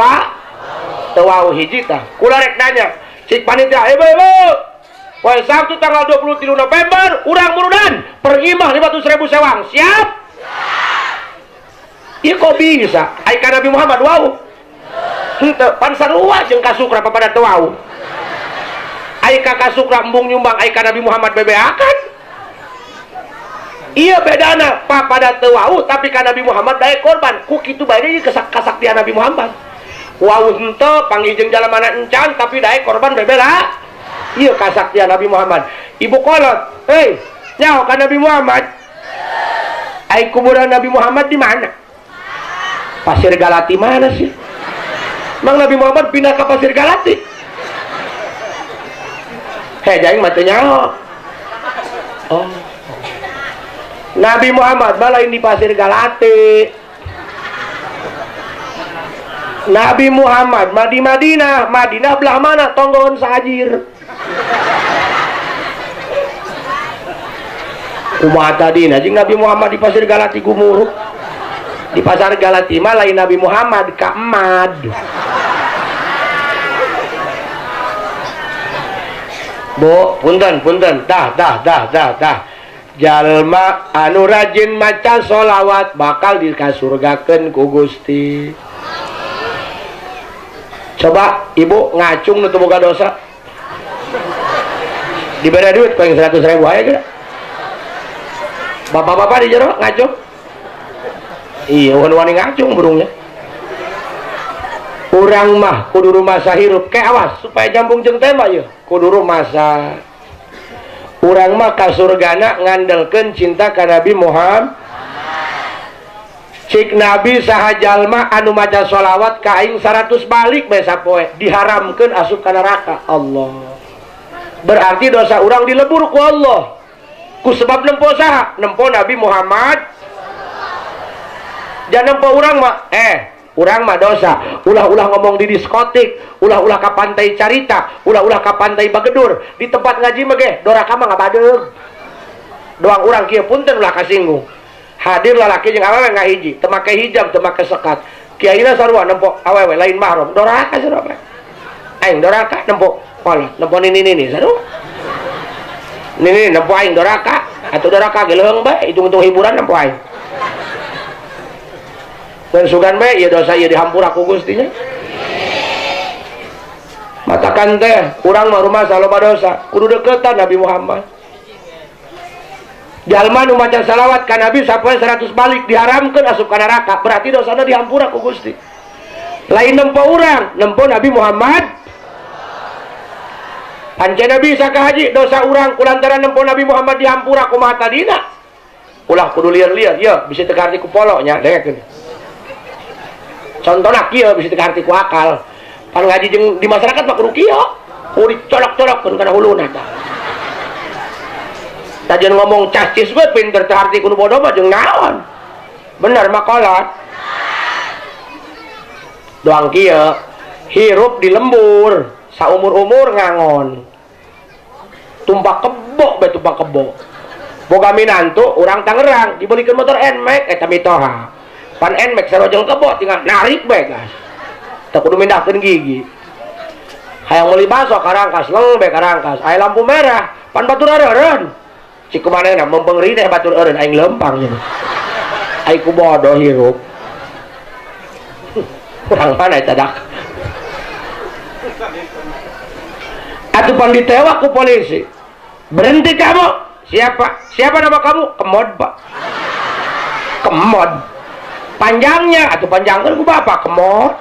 wau hiji tah. Kula rek nanya, cik panitia, ibu-ibu. Poe Sabtu tanggal 23 November urang murudan per imah 500.000 sewang. Siap? Ieu kok bisa? Ai ka Nabi Muhammad wau. Henteu pan sarua jeung ka Sukra papada teu wau. Ai ka Sukra embung nyumbang ai ka Nabi Muhammad bebeakan. Ieu bedana papada teu wau tapi ka Nabi Muhammad daek korban. Ku kitu bae deui kasaktian Nabi Muhammad. Wau henteu panggih jeung jalemana encan tapi daek korban bebela. Ieu kasaktian Nabi Muhammad. Ibu kolot, hei, nyaho ka Nabi Muhammad. Ai kuburan Nabi Muhammad di mana? Pasir Galati mana sih? Mang Nabi Muhammad pindah ke Pasir Galati. Hei, jaing mah teu nyaho. Oh. Nabi Muhammad mah lain di Pasir Galati. Nabi Muhammad mah di Madinah. Madinah belah mana? Tonggoan Sajir. Kumaha tadina jeung Nabi Muhammad di Pasir Galati gumuruk. Di Pasar Galati mah lain Nabi Muhammad ka Emad. Bu, punten, punten. Dah. Jalma anu rajin maca sholawat bakal dikasurgakeun ku Gusti. Coba ibu ngacung nu teu boga dosa. Dibere duit paling 100.000 aya geura. Bapak-bapak di jero ngacung. Iya, wani ngacung burungnya. Urang mah kudu rumasa hirup. Ke awas supaya jambung jeung tema ieu. Kudu rumasa. Urang mah ka surgana ngandelkeun cinta ka Nabi Muhammad. Cik Nabi saha jalma anu maca sholawat ka aing 100 balik bae sapoe diharamkeun asup ka neraka. Allah. Berarti dosa urang dilebur ku Allah. Ku sebab nempo saha? Nempo Nabi Muhammad. Jangan nempo urang mah, urang mah dosa. Ulah-ulah ngomong di diskotik, ulah-ulah ka pantai Carita, ulah-ulah ka pantai Bagedur, di tempat ngaji mah ge doraka mah ngabadeug. Doang urang kieu punten ulah kasinggung. Hadir lalaki jeung awewe ngahiji, teu make hijab, teu make sekat. Kiaina sarua nempo awewe lain mahram, doraka sarua bae. Aing doraka nempo kolot, nempo nini-nini sarua. Nini nempo aing doraka, atuh doraka ge leuheung bae, hitung-hitung hiburan nempo aing. Dan sugan bae ieu dosa ieu dihampura ku Gusti nya. Bahkan teh urang mah rumasa loba dosa, kudu deketan Nabi Muhammad. Jalma nu maca salawat ka Nabi sapoe 100 balik diharamkeun asup ka neraka, berarti dosana dihampura ku Gusti. Lain nempo urang, nempo Nabi Muhammad. Pancen Nabi saka haji dosa urang kulantaran nempo Nabi Muhammad dihampura kumaha tadina. Ulah kudu lieur-lieur, ieu bisi teu kaharti ku polo nya, dengekeun. Contona kieu bisi teu kaharti ku akal. Pan ngaji jeung di masyarakat mah kudu kieu, kudu dicolok-colokkeun kana huluna tah. Tajan ngomong cacis we pinter teu harti kudu bodoh mah jeung naon. Bener makolat. Doang kieu, hirup di lembur, saumur-umur ngangon. Tumpak kebo bae tumpak kebo. Boga minantu urang Tangerang dibelikeun motor Nmax eta mitoha. Pan Nmax sarua jeung kebo tinggal narik bae gas. Teu kudu mindahkeun gigi. Hayang meuli baso karangkas leng bae karangkas. Aya lampu merah, pan batur eureun. Cik kumanehna mempeungri teh batur eureun aing lempang cenah. Aing ku bodoh hirup. Urang mana eta dak. Atuh pan ditewak ku polisi. Berhenti kamu. Siapa? Siapa nama kamu? Kemod, Pak. Kemod. Panjangnya atuh panjangkeun ku bapak kemod.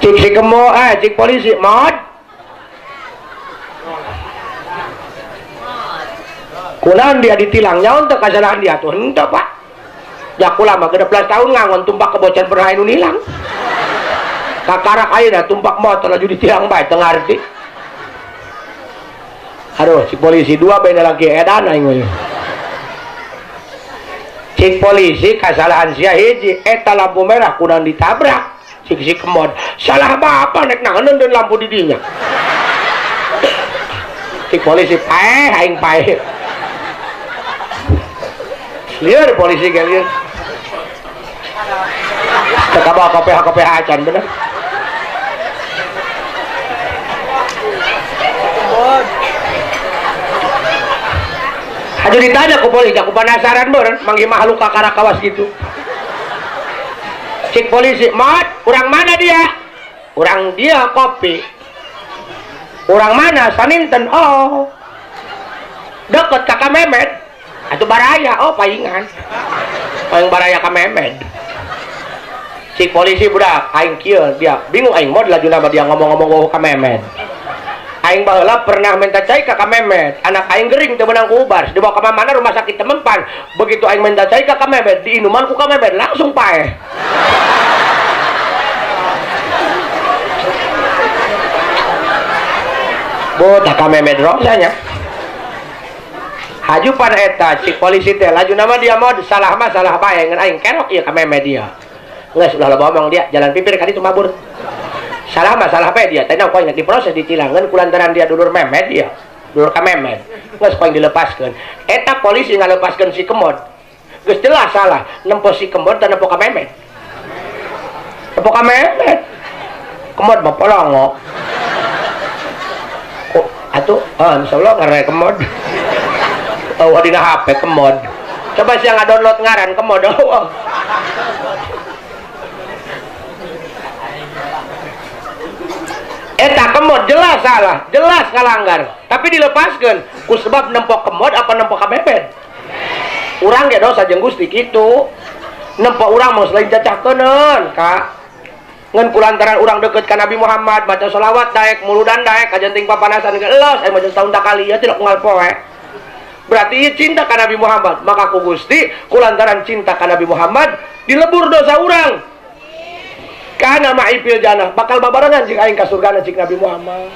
Cik si kemo, cik polisi, mod. Kunaon dia ditilang nyaon teu kasalahan dia tuh henteu, Pak. Ya kula mah 16 tahun ngangon tumpak kebocan pernah anu nilang. Kakarak ayeuna tumpak motor laju ditilang bae teu ngarti. Aduh, cik polisi dua bae lagi edan aing mah. Cik polisi kasalahan sia hiji eta lampu merah kunaon ditabrak. Cik si kemod, salah bapak nek naon deun lampu di dinya. Cik polisi paeh aing paeh. Lieur polisi ge lieur. Teu kabawa KPH acan bener. Hajo ditanya ku polisi, aku penasaran beureun manggih makhluk kakarakawas gitu. Cik polisi, "Mod, urang mana dia?" "Urang dia kopi." "Urang mana?" "Saninten." "Oh. Deket Kakak Memed." "Atuh baraya." "Oh, paingan." Paing baraya ka Memed. Cik polisi budak aing kieu dia bingung aing mod laju nama dia ngomong-ngomong weuh ka Memed. Aing baheula pernah minta cai ka Kak Memed. Anak aing gering teu meunang ku ubar, dibawa ka mana rumah sakit temempan. Begitu aing minta cai ka Kak Memed, diinuman ku Kak Memed langsung paeh. Boh, Kak Memed rosanya. Haju pan eta cik polisi teh laju nama dia mod salah mah salah bae ngan aing kerok ieu Kak Memed dia. Geus ulah loba omong dia jalan pipir ka ditu mabur. Salah mah salah bae dia, teh ku aing diproses ditilangeun kulantaran dia dulur Memed dia. Dulur ka Memed. Geus ku aing dilepaskeun. Eta polisi ngalepaskeun si Kemod. Geus jelas salah, nempo si Kemod dan nempo ka Memed. Nempo ka Memed. Kemod mah polongo. Kok atuh insyaallah ngaran Kemod. Oh, dina HP Kemod. Coba sia ngadownload ngaran Kemod. Oh. Eta Kemod jelas salah, jelas ngalanggar, tapi dilepaskeun ku sebab nempo Kemod apa nempo ka Memed. Urang ge dosa jeung Gusti kitu. Nempo urang mah selain cacahkeuneun, Kak. Ngan kulantaran urang deket ka Nabi Muhammad, maca sholawat daek, muludan daek, kajenting papanasan ge elos, aya maca setahun takali ya tidak unggal poe. Berarti ieu cinta ka Nabi Muhammad, maka ku Gusti kulantaran cinta ka Nabi Muhammad dilebur dosa urang. Kana ma'i fil jannah, bakal babarengan jeung aing ka surgana cik Nabi Muhammad.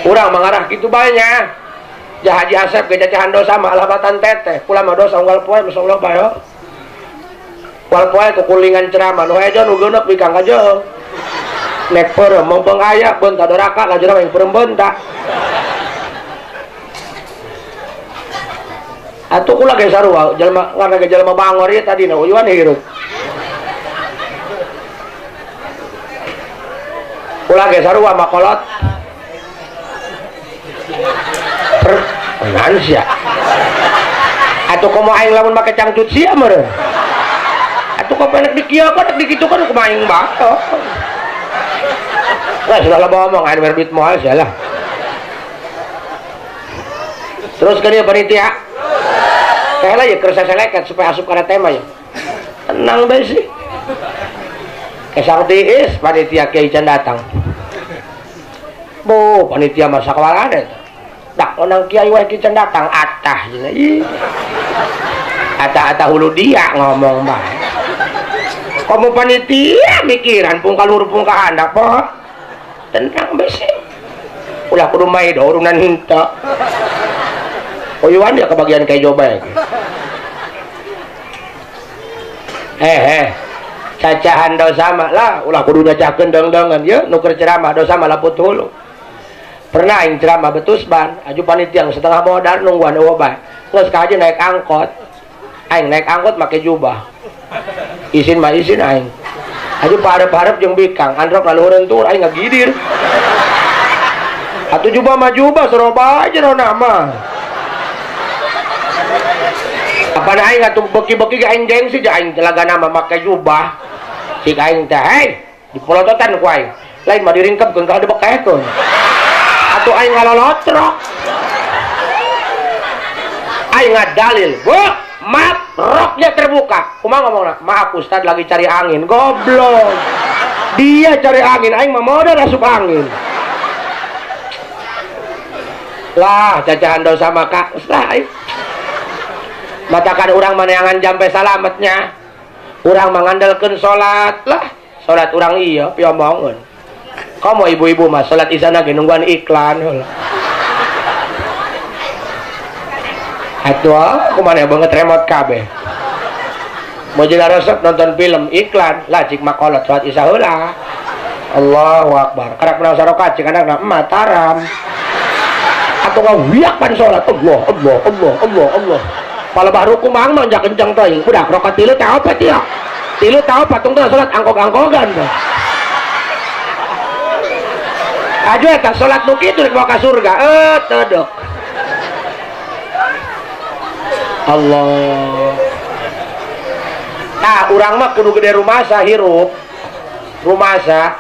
Urang mangarah kitu bae nya. Ja Haji Asep ge cacahan dosa mah alabatan teteh, kula mah dosa unggal poe masyaallah bae. Unggal poe kukulingan ceramah nu hejo nu geuneuk bikang kajeung. Nek peureum mempeng aya beunta doraka lajurang aing peureum beunta. Atuh kula ge sarua jelema ngaran ge jelema bangor ieu tadina uyuan hirup. Kula ge sarua makolot. Naon sia? Atuh komo aing lamun make cangcut sia meureun. Atuh kok penek dikieu kan dikitu kan kumaha aing bae. Lah sudah loba omong aing mere duit moal sia lah. Terus ka dieu panitia. Teh lah ya keur saseleket supaya asup kana tema ya. Tenang bae sih. Kesang tiis panitia kiai can datang. Bu, panitia masa kawalan eta. Dak onang kiai wae ki can datang atah cenah. Ih. Atah-atah hulu dia ngomong bae. Komo panitia mikiran pung kalur pung ka handap po. Tenang bae sih. Ulah kudu mae urunan henteu. Oyuan dia kebagian kayak coba ya. Cacahan dosa mah lah, ulah kudu nyacahkeun deung-deungan ye nu keur ceramah dosa mah laput hulu. Pernah aing ceramah betus ban, aju panitia setengah modal nungguan eueuh bae. Geus ka aja naik angkot. Aing naik angkot make jubah. Isin mah isin aing. Aju paharep-harep jeung bikang, androk laluhureun tur aing ngagidir. Atuh jubah mah jubah seroba aja rona mah. Apa aing atuh beki-beki ge aing gengsi ja aing telagana mah make jubah. Cik aing teh hei dipolototan ku aing. Lain mah diringkepkeun ka dibekehkeun. Atuh aing ngalolotrok. Aing ngadalil, bu, maaf roknya terbuka. Kumaha ngomongna? Maaf ustad lagi cari angin. Goblok. Dia cari angin, aing mah modal asup angin. Lah, cacahan dosa maka ustad. Matakan urang maneangan jampe salametnya. Urang mengandalkeun salat lah. Salat urang iya piomongeun. Komo ibu-ibu mah salat isana ge nungguan iklan heula. Atuh kumaha banget remote kabeh. Mau jadi resep nonton film iklan lah cik makolot salat isya heula. Allahu akbar. Karak menang sarokat cik anakna mataram. Atuh ngawiak pan salat Allah Allah Allah Allah Allah. Palebah ruku mang manja kencang teuing. Budak rokat tilu teh apa tieu? Tilu teh apa tungtung salat angkog-angkogan teh. Aju eta salat nu kitu rek bawa ka surga. Teu dok. Allah. Tah urang mah kudu gede rumasa hirup. Rumasa.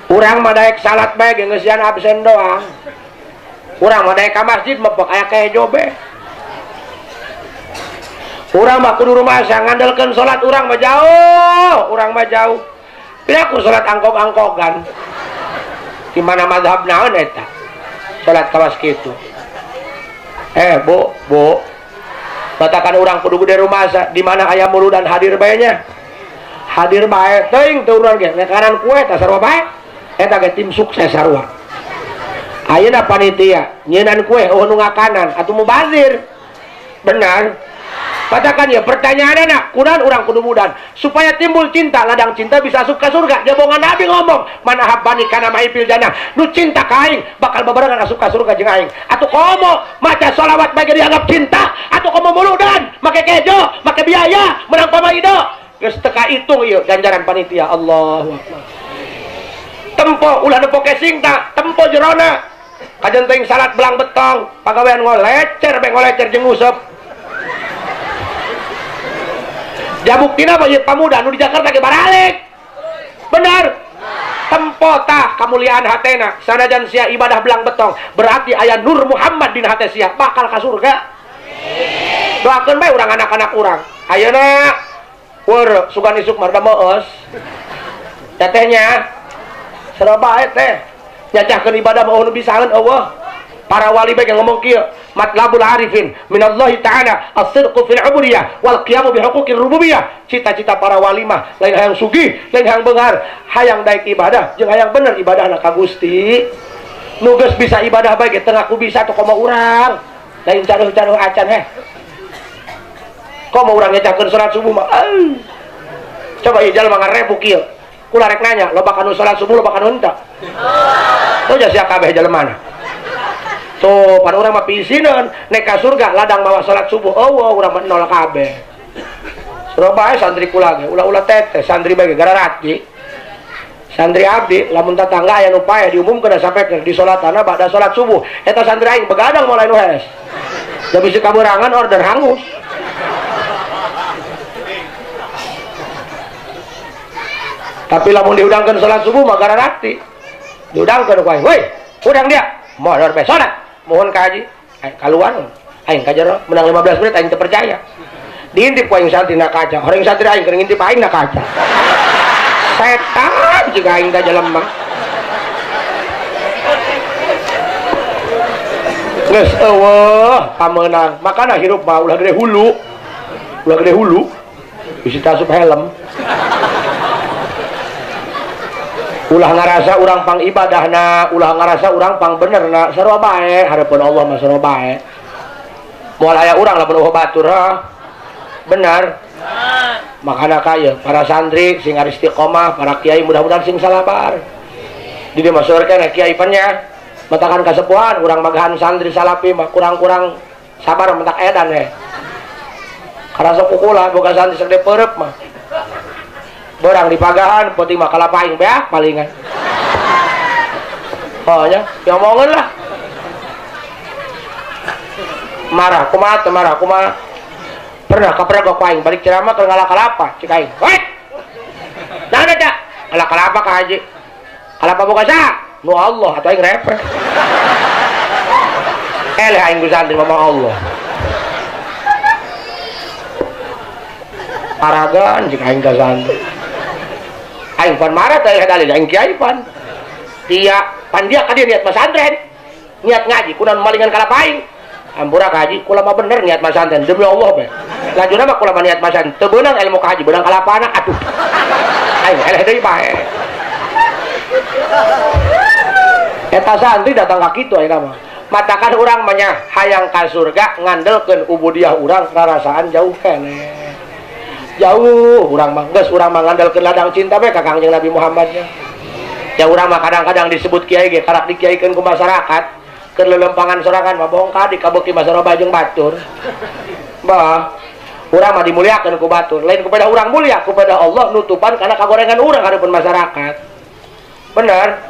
Urang mah daek salat bae ge ngeusian absen doang. Urang mah daek ka masjid mepek aya kejo be. Urang mah kudu rumasa ngandelkeun salat urang mah jauh, urang mah jauh. Piraku salat angkog-angkogan. Di mana mazhab naon eta? Salat kawas kitu. Bu, bu. Batakan urang kudu gede rumasa di mana aya muludan hadir bae nya. Hadir bae teuing teu urang ge ngekanan kue tah sarua bae. Eta ge tim sukses sarua. Ayeuna panitia nyieunnan kue eueuh nu ngakanan atuh mubazir. Benar. Katakan ya pertanyaan anak kudan orang kudu mudan supaya timbul cinta ladang cinta bisa asup ke surga. Jabongan Nabi ngomong mana habbani kana maipil jannah nu cinta ka aing bakal bebarengan asup ka surga jeung aing. Atuh komo maca sholawat bagi dianggap cinta atuh komo muludan make kejo make biaya menang pamaido geus teu kahitung ieu ganjaran panitia. Allahu akbar. Tempo ulah nempo kesing ta tempo jerona kajen teuing salat belang betong pagawean ngolecer bae ngolecer jeung nguseup. Jabuktina mah ieu pamuda nu di Jakarta ge baralik. Benar. Tempo tah kamuliaan hatena sanajan sia ibadah belang betong berarti aya Nur Muhammad dina hate sia bakal ka surga. Doakeun bae urang anak-anak urang. Ayeuna weur sugan isuk mah meus. Tetehnya sarua bae teh. Nyacahkeun ibadah mah nu bisaeun eueuh. Para wali bae ngomong kieu, matlabul arifin minallahi ta'ala as-sidqu fil ubudiyah wal qiyamu bi huquqir rububiyah. Cita-cita para wali mah lain hayang sugih, lain hayang beunghar, hayang daek ibadah jeung hayang bener ibadahna ka Gusti. Nu geus bisa ibadah bae ge teu ngaku bisa atuh komo urang. Lain caruh-caruh acan heh. Komo urang nyecahkeun salat subuh mah. Coba ieu jalma ngarebu kieu. Kula rek nanya, loba kanu salat subuh loba kanu henteu? Tuh sia kabeh jelema. Tuh, pada orang mah pisineun nek ka surga ladang mawa salat subuh. Eueuh urang mah nol kabeh. Surabaya santri kula ge ulah-ulah teteh santri bae ge gararati. Santri abdi lamun tatangga aya nu paeh diumumkeun sampe di salatana ba'da salat subuh. Eta santri aing begadang mulai nu hees. Da bisi kaberangan order hangus. Tapi lamun diudangkeun salat subuh mah gararati. Diudangkeun ku aing, "Woi, udang dia." Molor bae salat. Mohon ka haji, kaluar. Aing ka jero menang 15 menit aing teu percaya. Diintip ku aing santri na kaca. Orang santri aing keur ngintip aing na kaca. Setan jika aing ka jelema. Geus eueuh pamenang. Makana hirup mah ulah gede hulu. Ulah gede hulu. Bisi tasup helm. Ulah ngarasa urang pang ibadahna, ulah ngarasa urang pang benerna, sarua bae hareupeun Allah mah sarua bae. Moal aya urang lamun eueuh batur, ha? Benar. Makana kaya para santri sing istiqomah, para kiai mudah-mudahan sing salabar. Di dieu mah seueur keneh kiai pan nya. Matakan kasepuhan urang magahan santri salapi mah kurang-kurang sabar mentak edan he. Karasa kukula boga santri sagede peureub mah. Borang dipagahan, penting mah kalapa aing beak palingan. Oh nya, diomongeun lah. Marah kumaha teu marah kumaha. Pernah kaprego ku aing balik ceramah keur ngalah kalapa, cik aing. Woi. Naon eta? Ngalah kalapa ka haji. Kalapa boga saha? Nu Allah atuh aing repeh. Eleh aing ku santri mah Allah. Paragan cik aing ka santri. Aing pan marah teh dalil aing kiai pan. Dia pan dia ka dia niat masantren. Niat ngaji kunaon malingan kalapa aing. Ampura ka haji kula mah bener niat masantren demi Allah bae. Lanjutna mah kula mah niat masantren teu beunang ilmu ka haji beunang kalapana atuh. Aing eleh deui bae. Eta santri datang ka kitu ayeuna mah. Matakan urang mah nya hayang ka surga ngandelkeun ubudiah urang rarasaan jauh keneh. Jauh urang mah geus urang mah ngandelkeun ladang cinta bae ka Kangjeng Nabi Muhammad nya. Ya urang mah kadang-kadang disebut kiai ge karak dikiaikeun ku masyarakat. Keur lelempangan sorangan mah bongkar dikabeuki mah sarua jeung batur. Bah, urang mah dimuliakeun ku batur, lain kepada urang mulia kepada Allah nutupan kana kagorengan urang hareupeun masyarakat. Bener?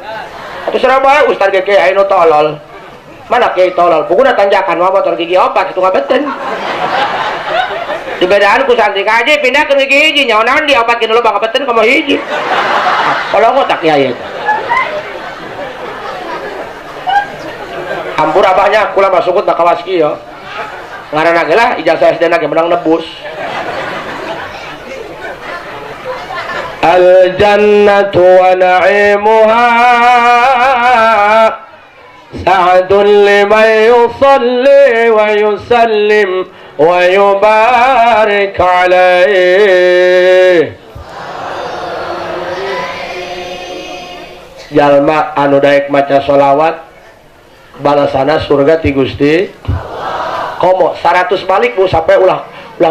Atuh sarua bae ustad ge kiai nu tolol. Mana kiai tolol? Pukuna tanjakan mah motor gigi opat kitu ngabeten. Dibedaan ku santri kaji pindah ke gigi hiji nyaho naon di opat kinu lobang ngabeten komo hiji. Kolongo tak kiai eta. Ampura abahnya kula mah sukut bakawas kieu. Ngaranna ge lah ijazah SD na ge menang nebus. Al jannatu wa na'imuha sa'dun liman yusalli wa yusallim wa yubarik alaihi. Jalma anu daek maca sholawat balasana surga ti Gusti komo 100 balik bu sampai ulah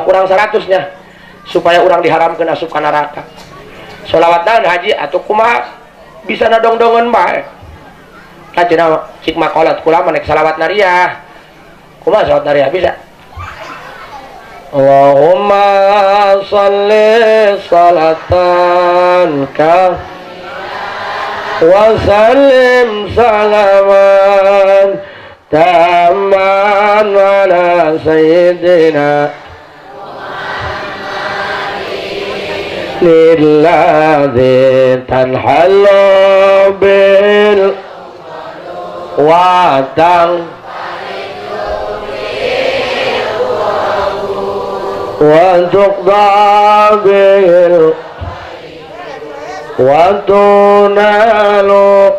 kurang 100 nya supaya urang diharamkeun asup ka neraka. Sholawat naon haji atuh kumaha bisa nadongdongeun bae. Tah cenah cik makolat kula mah nek salawat nariah. Kumaha salawat nariah bisa? Allahumma shalli salatan ka wa sallim salaman tamman ala sayyidina lilladzi tanhallu bil watang wa tuqda bil wa tunalu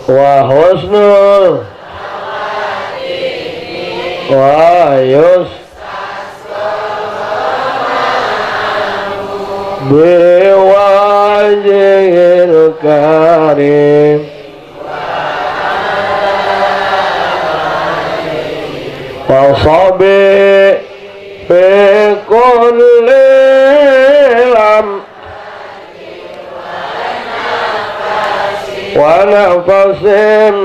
wa husnul wa yus biwajhil karim wa sabi fi kulli lam wa nafasim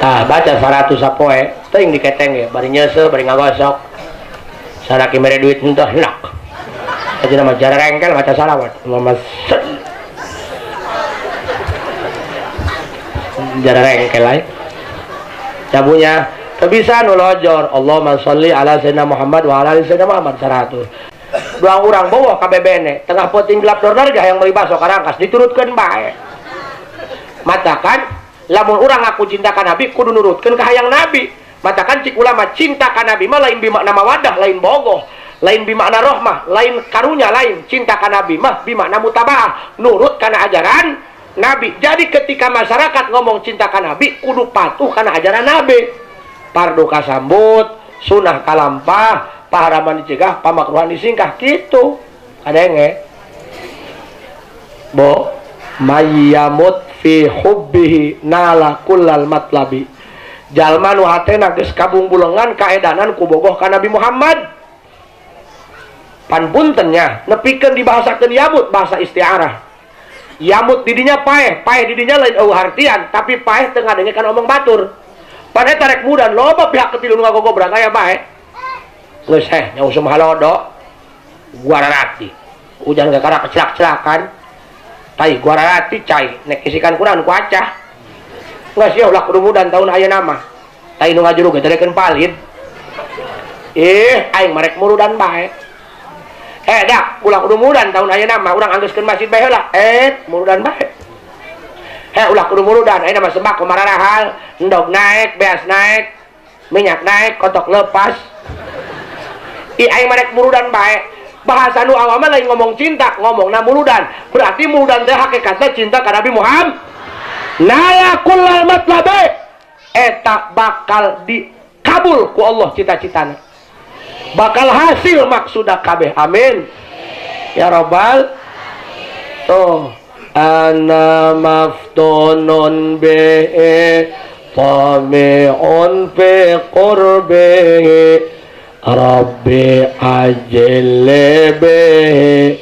Tah baca 100 sapoe teuing diketeng ge bari nyeuseuh bari ngagosok saraki mere duit henteu hendak aja mah jarengkel maca salawat Muhammad jarengkel lain cabunya Teu bisa nu lojor. Allahumma sholli ala sayyidina Muhammad wa ala ali sayyidina Muhammad 100. Doang urang bawa ka bebene, tengah peuting gelap dornar ge hayang meuli baso karangkas diturutkeun bae. Matakan lamun urang ngaku cinta ka Nabi kudu nurutkeun ka hayang Nabi. Matakan cik ulama cinta ka Nabi mah lain bimakna mawadah, lain bogoh, lain bimakna rohmah, lain karunya, lain cinta ka Nabi mah bimakna mutabaah, nurut kana ajaran Nabi. Jadi ketika masyarakat ngomong cinta ka Nabi kudu patuh kana ajaran Nabi. Pardu kasambut, sunah kalampah, paharaman dicegah, pamakruhan disingkah gitu. Kadenge. Bo mayyamut fi hubbihi nala kullal matlabi. Jalma nu hatena geus kabungbulengan kaedanan ku bogoh ka Nabi Muhammad. Pan punten nya, nepikeun dibahasakeun yamut bahasa istiarah. Yamut didinya paeh, paeh didinya lain eueuh hartian, tapi paeh teu ngadengekeun omong batur. Pan eta rek mudan loba pihak ketilu nu ngagogobrang aya bae. Geus heh nya usum halodo. Guararati. Hujan kakara kecelak-celakan. Tai guararati cai nek isikan kurang ku acah. Geus yeuh ulah kudu mudan tahun ayeuna mah. Tai nu ngajuru ge tarekeun palid. Aing marek murudan bae. Dak ulah kudu mudan tahun ayeuna mah urang anggeuskeun masjid bae heula. Murudan bae. Ulah kudu murudan ayeuna mah sembako mararahal, endog naik, beas naik, minyak naik, kotok lepas. Ih aing marek murudan bae. Bahasa nu awam mah lain ngomong cinta, ngomongna murudan. Berarti murudan teh hakikatna cinta ka Nabi Muhammad. Nala kullal matlabe. Eta bakal dikabul ku Allah cita-citana. Bakal hasil maksuda kabeh. Amin. Ya Rabbal. Tuh ana maftunun bihi tami'un fi qurbihi rabbi ajil bihi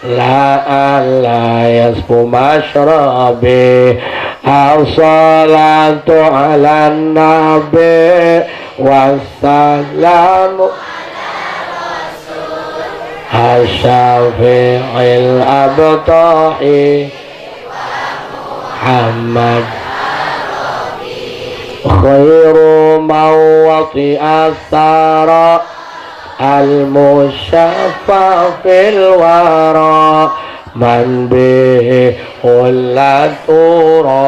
la alla yasfu mashrabi as-salatu ala nabi wassalamu asyafi'il abtahi Muhammad khairu mawati asara al-musyaffa fil wara man bihi ullatura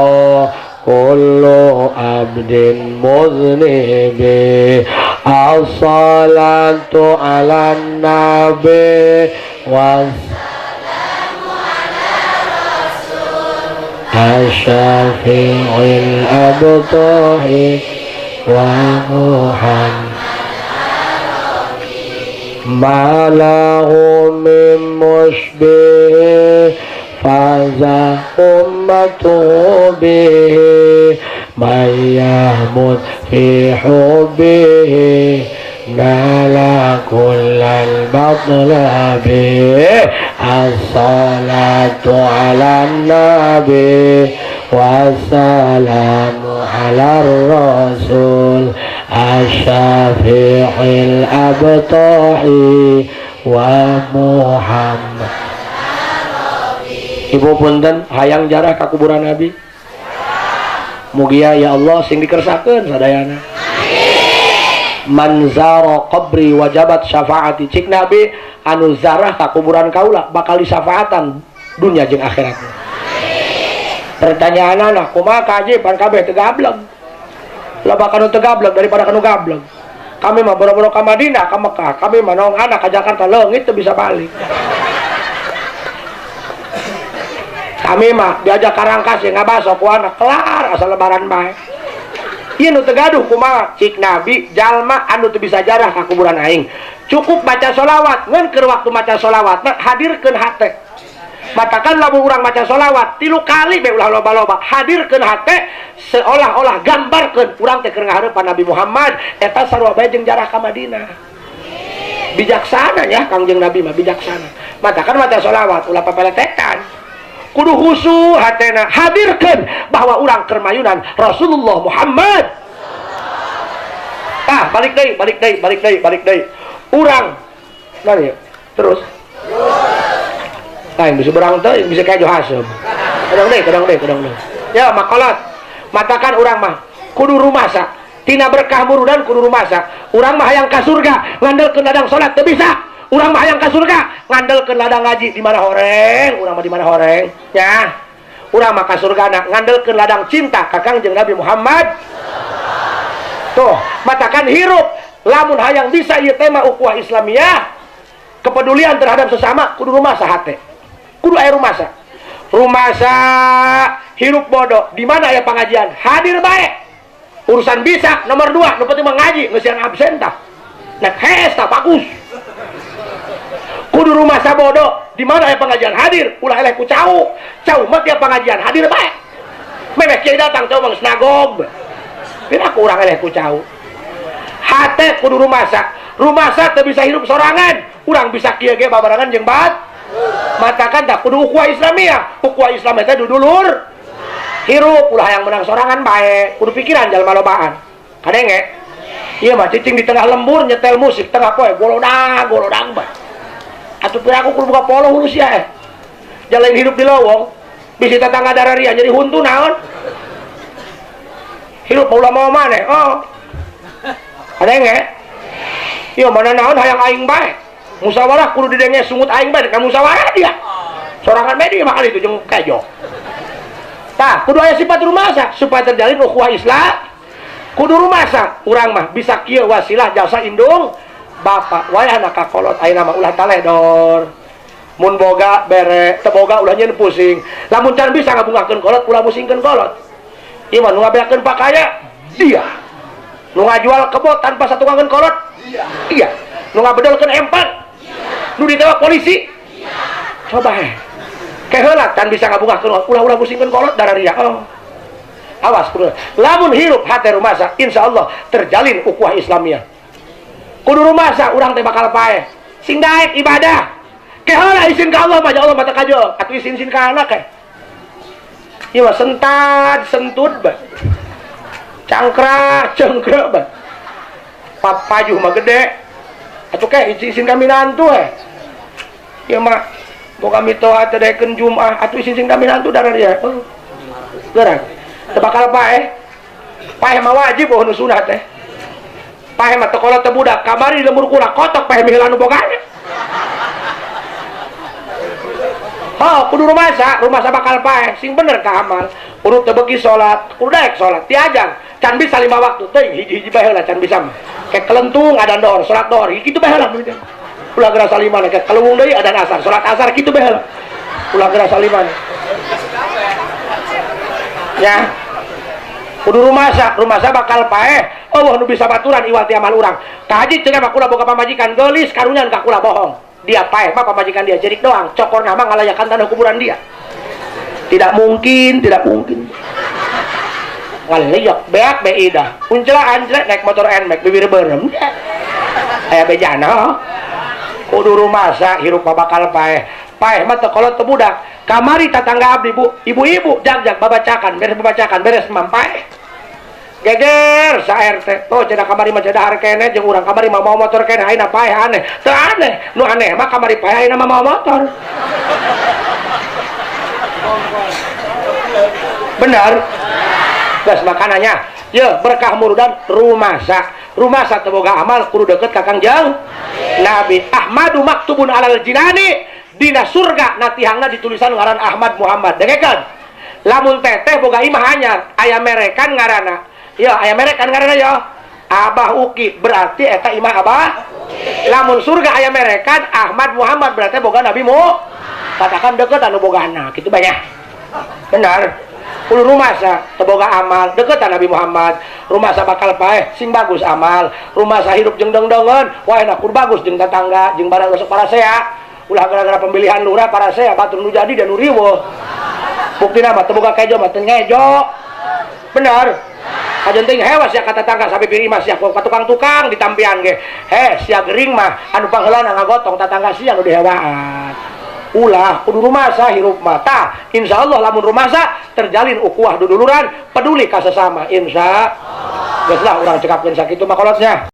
kullu abdin muznibi as-salatu ala nabi wassalamu ala rasul asyafi'il abtahi wa Muhammad ma lahu min mushbih faza ummatu bihi man yahmud fi hubbihi nala kullal matlabi as-salatu ala nabi wassalamu ala rasul asyafi'il abtahi wa Muhammad. Ibu punten hayang jarah ka kuburan Nabi. Mugia ya Allah sing dikersakeun sadayana. Man zara qabri wajabat syafaati. Cik Nabi anu zarah ka kuburan kaula bakal disafaatan dunia jeung akhirat. Pertanyaanana kumaha kaji pan kabeh teu gablek. Loba kanu teu gablek daripada kanu gablek. Kami mah boro-boro ka Madinah, ka Mekah, kami mah naong anak ka Jakarta leungit teu bisa balik. Kami mah diajak karangkas ya ngabaso ku anak kelar asal lebaran bae. Ieu nu teu gaduh kumaha? Cik Nabi jalma anu teu bisa jarah ka kuburan aing. Cukup baca sholawat, ngan keur waktu maca sholawat mah hadirkeun hate. Matakan lamun urang maca sholawat 3 kali bae ulah loba-loba, hadirkeun hate seolah-olah gambarkeun urang teh keur ngahareupan Nabi Muhammad eta sarua bae jeung jarah ka Madinah. Bijaksana nya Kangjeng Nabi mah bijaksana. Matakan maca sholawat ulah papeletekan. Kudu khusyuk hatena, hadirkeun bahwa urang keur mayunan Rasulullah Muhammad. Ah, balik deui, balik deui, balik deui, balik deui. Urang. Nah, ya. Terus. Nah, yang bisa berang teh, yang bisa kayak Johasem. Kadang deui, kadang deui, kadang deui. Ya, makalat. Matakan urang mah kudu rumasa. Tina berkah murudan kudu rumasa. Urang mah hayang ka surga, ngandelkeun ladang salat teu bisa. Urang mah hayang ka surga, ngandelkeun ladang ngaji di mana horeng, urang mah di mana horeng. Ya. Urang mah ka surgana ngandelkeun ladang cinta ka Kangjeng Nabi Muhammad. Tuh, matakan hirup lamun hayang bisa ieu tema ukhuwah Islamiyah, kepedulian terhadap sesama kudu rumasa hate. Kudu aya rumasa. Rumasa hirup bodoh, di mana aya pengajian hadir bae. Urusan bisa nomor 2, nu penting mah ngaji, ngeusian absen tah. Nek hees tah bagus. Kudu rumasa bodoh, di mana aya pengajian hadir, ulah eleh ku cau. Cau mah tiap pengajian hadir bae. Memeh kiai datang cau mah geus nagog. Pira ku urang eleh ku cau. Hate kudu rumasa. Rumasa teu bisa hidup sorangan. Urang bisa kieu ge babarengan jeung bat. Matakan tah kudu ukhuwah Islamiyah. Ukhuwah Islam teh dudulur. Hirup ulah yang menang sorangan bae, kudu pikiran jalma lobaan. Kadenge? Ieu mah cicing di tengah lembur nyetel musik tengah poe golodang golodang bae. Atuh pira aku kudu buka polo hulu sia eh. Jalan hidup di lowong, bisi tetangga dararia jadi huntu naon? Hirup ulah mau maneh. Oh. Kadenge? Ieu mana naon hayang aing bae. Musyawarah kudu didenge sungut aing bae ka musyawarah dia. Sorangan bae dia mah itu jeung kejo. Tah, kudu aya sifat rumasa supaya terjalin ukhuwah Islam. Kudu rumasa urang mah bisa kieu wasilah jasa indung bapak wayahna ka kolot ayeuna mah ulah taledor. Mun boga bere, teu boga ulah nyeun pusing. Lamun can bisa ngabungahkeun kolot ulah musingkeun kolot. Ieu mah nu ngabeakeun pakaya dia. Nu ngajual kebo tanpa satungangeun kolot dia. Iya. Nu ngabedolkeun empat. Nu ditewak polisi. Coba heh. Keheula can bisa ngabungahkeun ulah-ulah musingkeun kolot dararia. Oh. Awas kudu. Lamun hirup hate rumasa insyaallah terjalin ukhuwah Islamiyah. Kudu rumasa urang teh bakal paeh. Sing daek ibadah. Keheula izin ka Allah mah ya Allah mata kajo. Atuh izin-izin ka anak eh. Ieu mah sentad sentud ba. Cangkra cengkre ba. Papajuh mah gede. Atuh keh izin ka minantu eh. Ieu mah boga mitoha teh daekeun Jumat atuh isin kami nantu dararia. Oh. Gerak. Teu bakal paeh. Paeh mah wajib oh nu sunah teh. Paeh mah teu kolot teu budak, kamari di lembur kula kotok paeh miheula nu bogana. Oh, kudu rumasa, rumasa bakal paeh, sing bener ka amal. Kudu teu beuki salat, kudu daek salat diajang. Can bisa 5 waktu teuing hiji-hiji bae heula can bisa mah. Kayak kelentung adan dohor, salat dohor, kitu bae heula. Ulah gerasa lima nih, kalunggung deui adan asar, salat asar kitu bae heula. Ulah gerasa lima nih. Ya. Kudu rumasa, rumasa bakal paeh. Eueuh nu bisa baturan iwal ti amal urang. Ka haji cenah mah kula boga pamajikan geulis karunyan ka kula bohong. Dia paeh mah pamajikan dia jerik doang, cokorna mah ngalayakan tanah kuburan dia. Tidak mungkin, tidak mungkin. Ngalayak beak be idah. Uncela anjlek naik motor Nmax bibir beureum. Aya bejana. Kudu rumasa hirup mah bakal paeh. Paeh mah teu kolot teu budak. Kamari tatangga abdi bu, ibu-ibu jag-jag babacakan, beres babacakan, beres mampai. Geger sa RT. Oh cenah kamari mah dahar keneh jeung urang kamari mah mawa motor keneh ayeuna paeh aneh. Teu aneh, nu aneh mah kamari paeh ayeuna mah mawa motor. Benar? Geus makananya. Ye berkah murudan rumasa. Rumasa teu boga amal kudu deket ka Kangjeng Nabi. Ahmadu maktubun alal jinani, dina surga natihangna ditulisan ngaran Ahmad Muhammad. Dengekeun. Lamun teteh boga imah anyar, aya merekan ngaranna. Ya, aya merekan ngaranna ya. Abah Uki berarti eta imah Abah. Lamun surga aya merekan Ahmad Muhammad berarti boga Nabi Mu. Katakan deket anu bogana, kitu banyak. Benar. Kudu rumasa teu boga amal deketan Nabi Muhammad. Rumasa bakal paeh sing bagus amal. Rumasa hirup jeung deung-deungeun, wae kudu bagus jeung tetangga, jeung barang resep parasea. Ulah gara-gara pemilihan lurah parasea batur nu jadi dan nu riweuh. Buktina mah teu boga kejo mah teu ngejo. Bener. Kajen teuing hewas sia ka tetangga sampe pirih mah sia ka tukang-tukang ditampian ge. Heh sia gering mah anu pangheulana ngagotong tetangga sia nu dihewaan. Ulah kudu rumasa hirup mah. Tah insyaallah lamun rumasa terjalin ukhuwah duduluran peduli ka sesama insya. Geus lah urang cekapkeun sakitu mah kolotnya.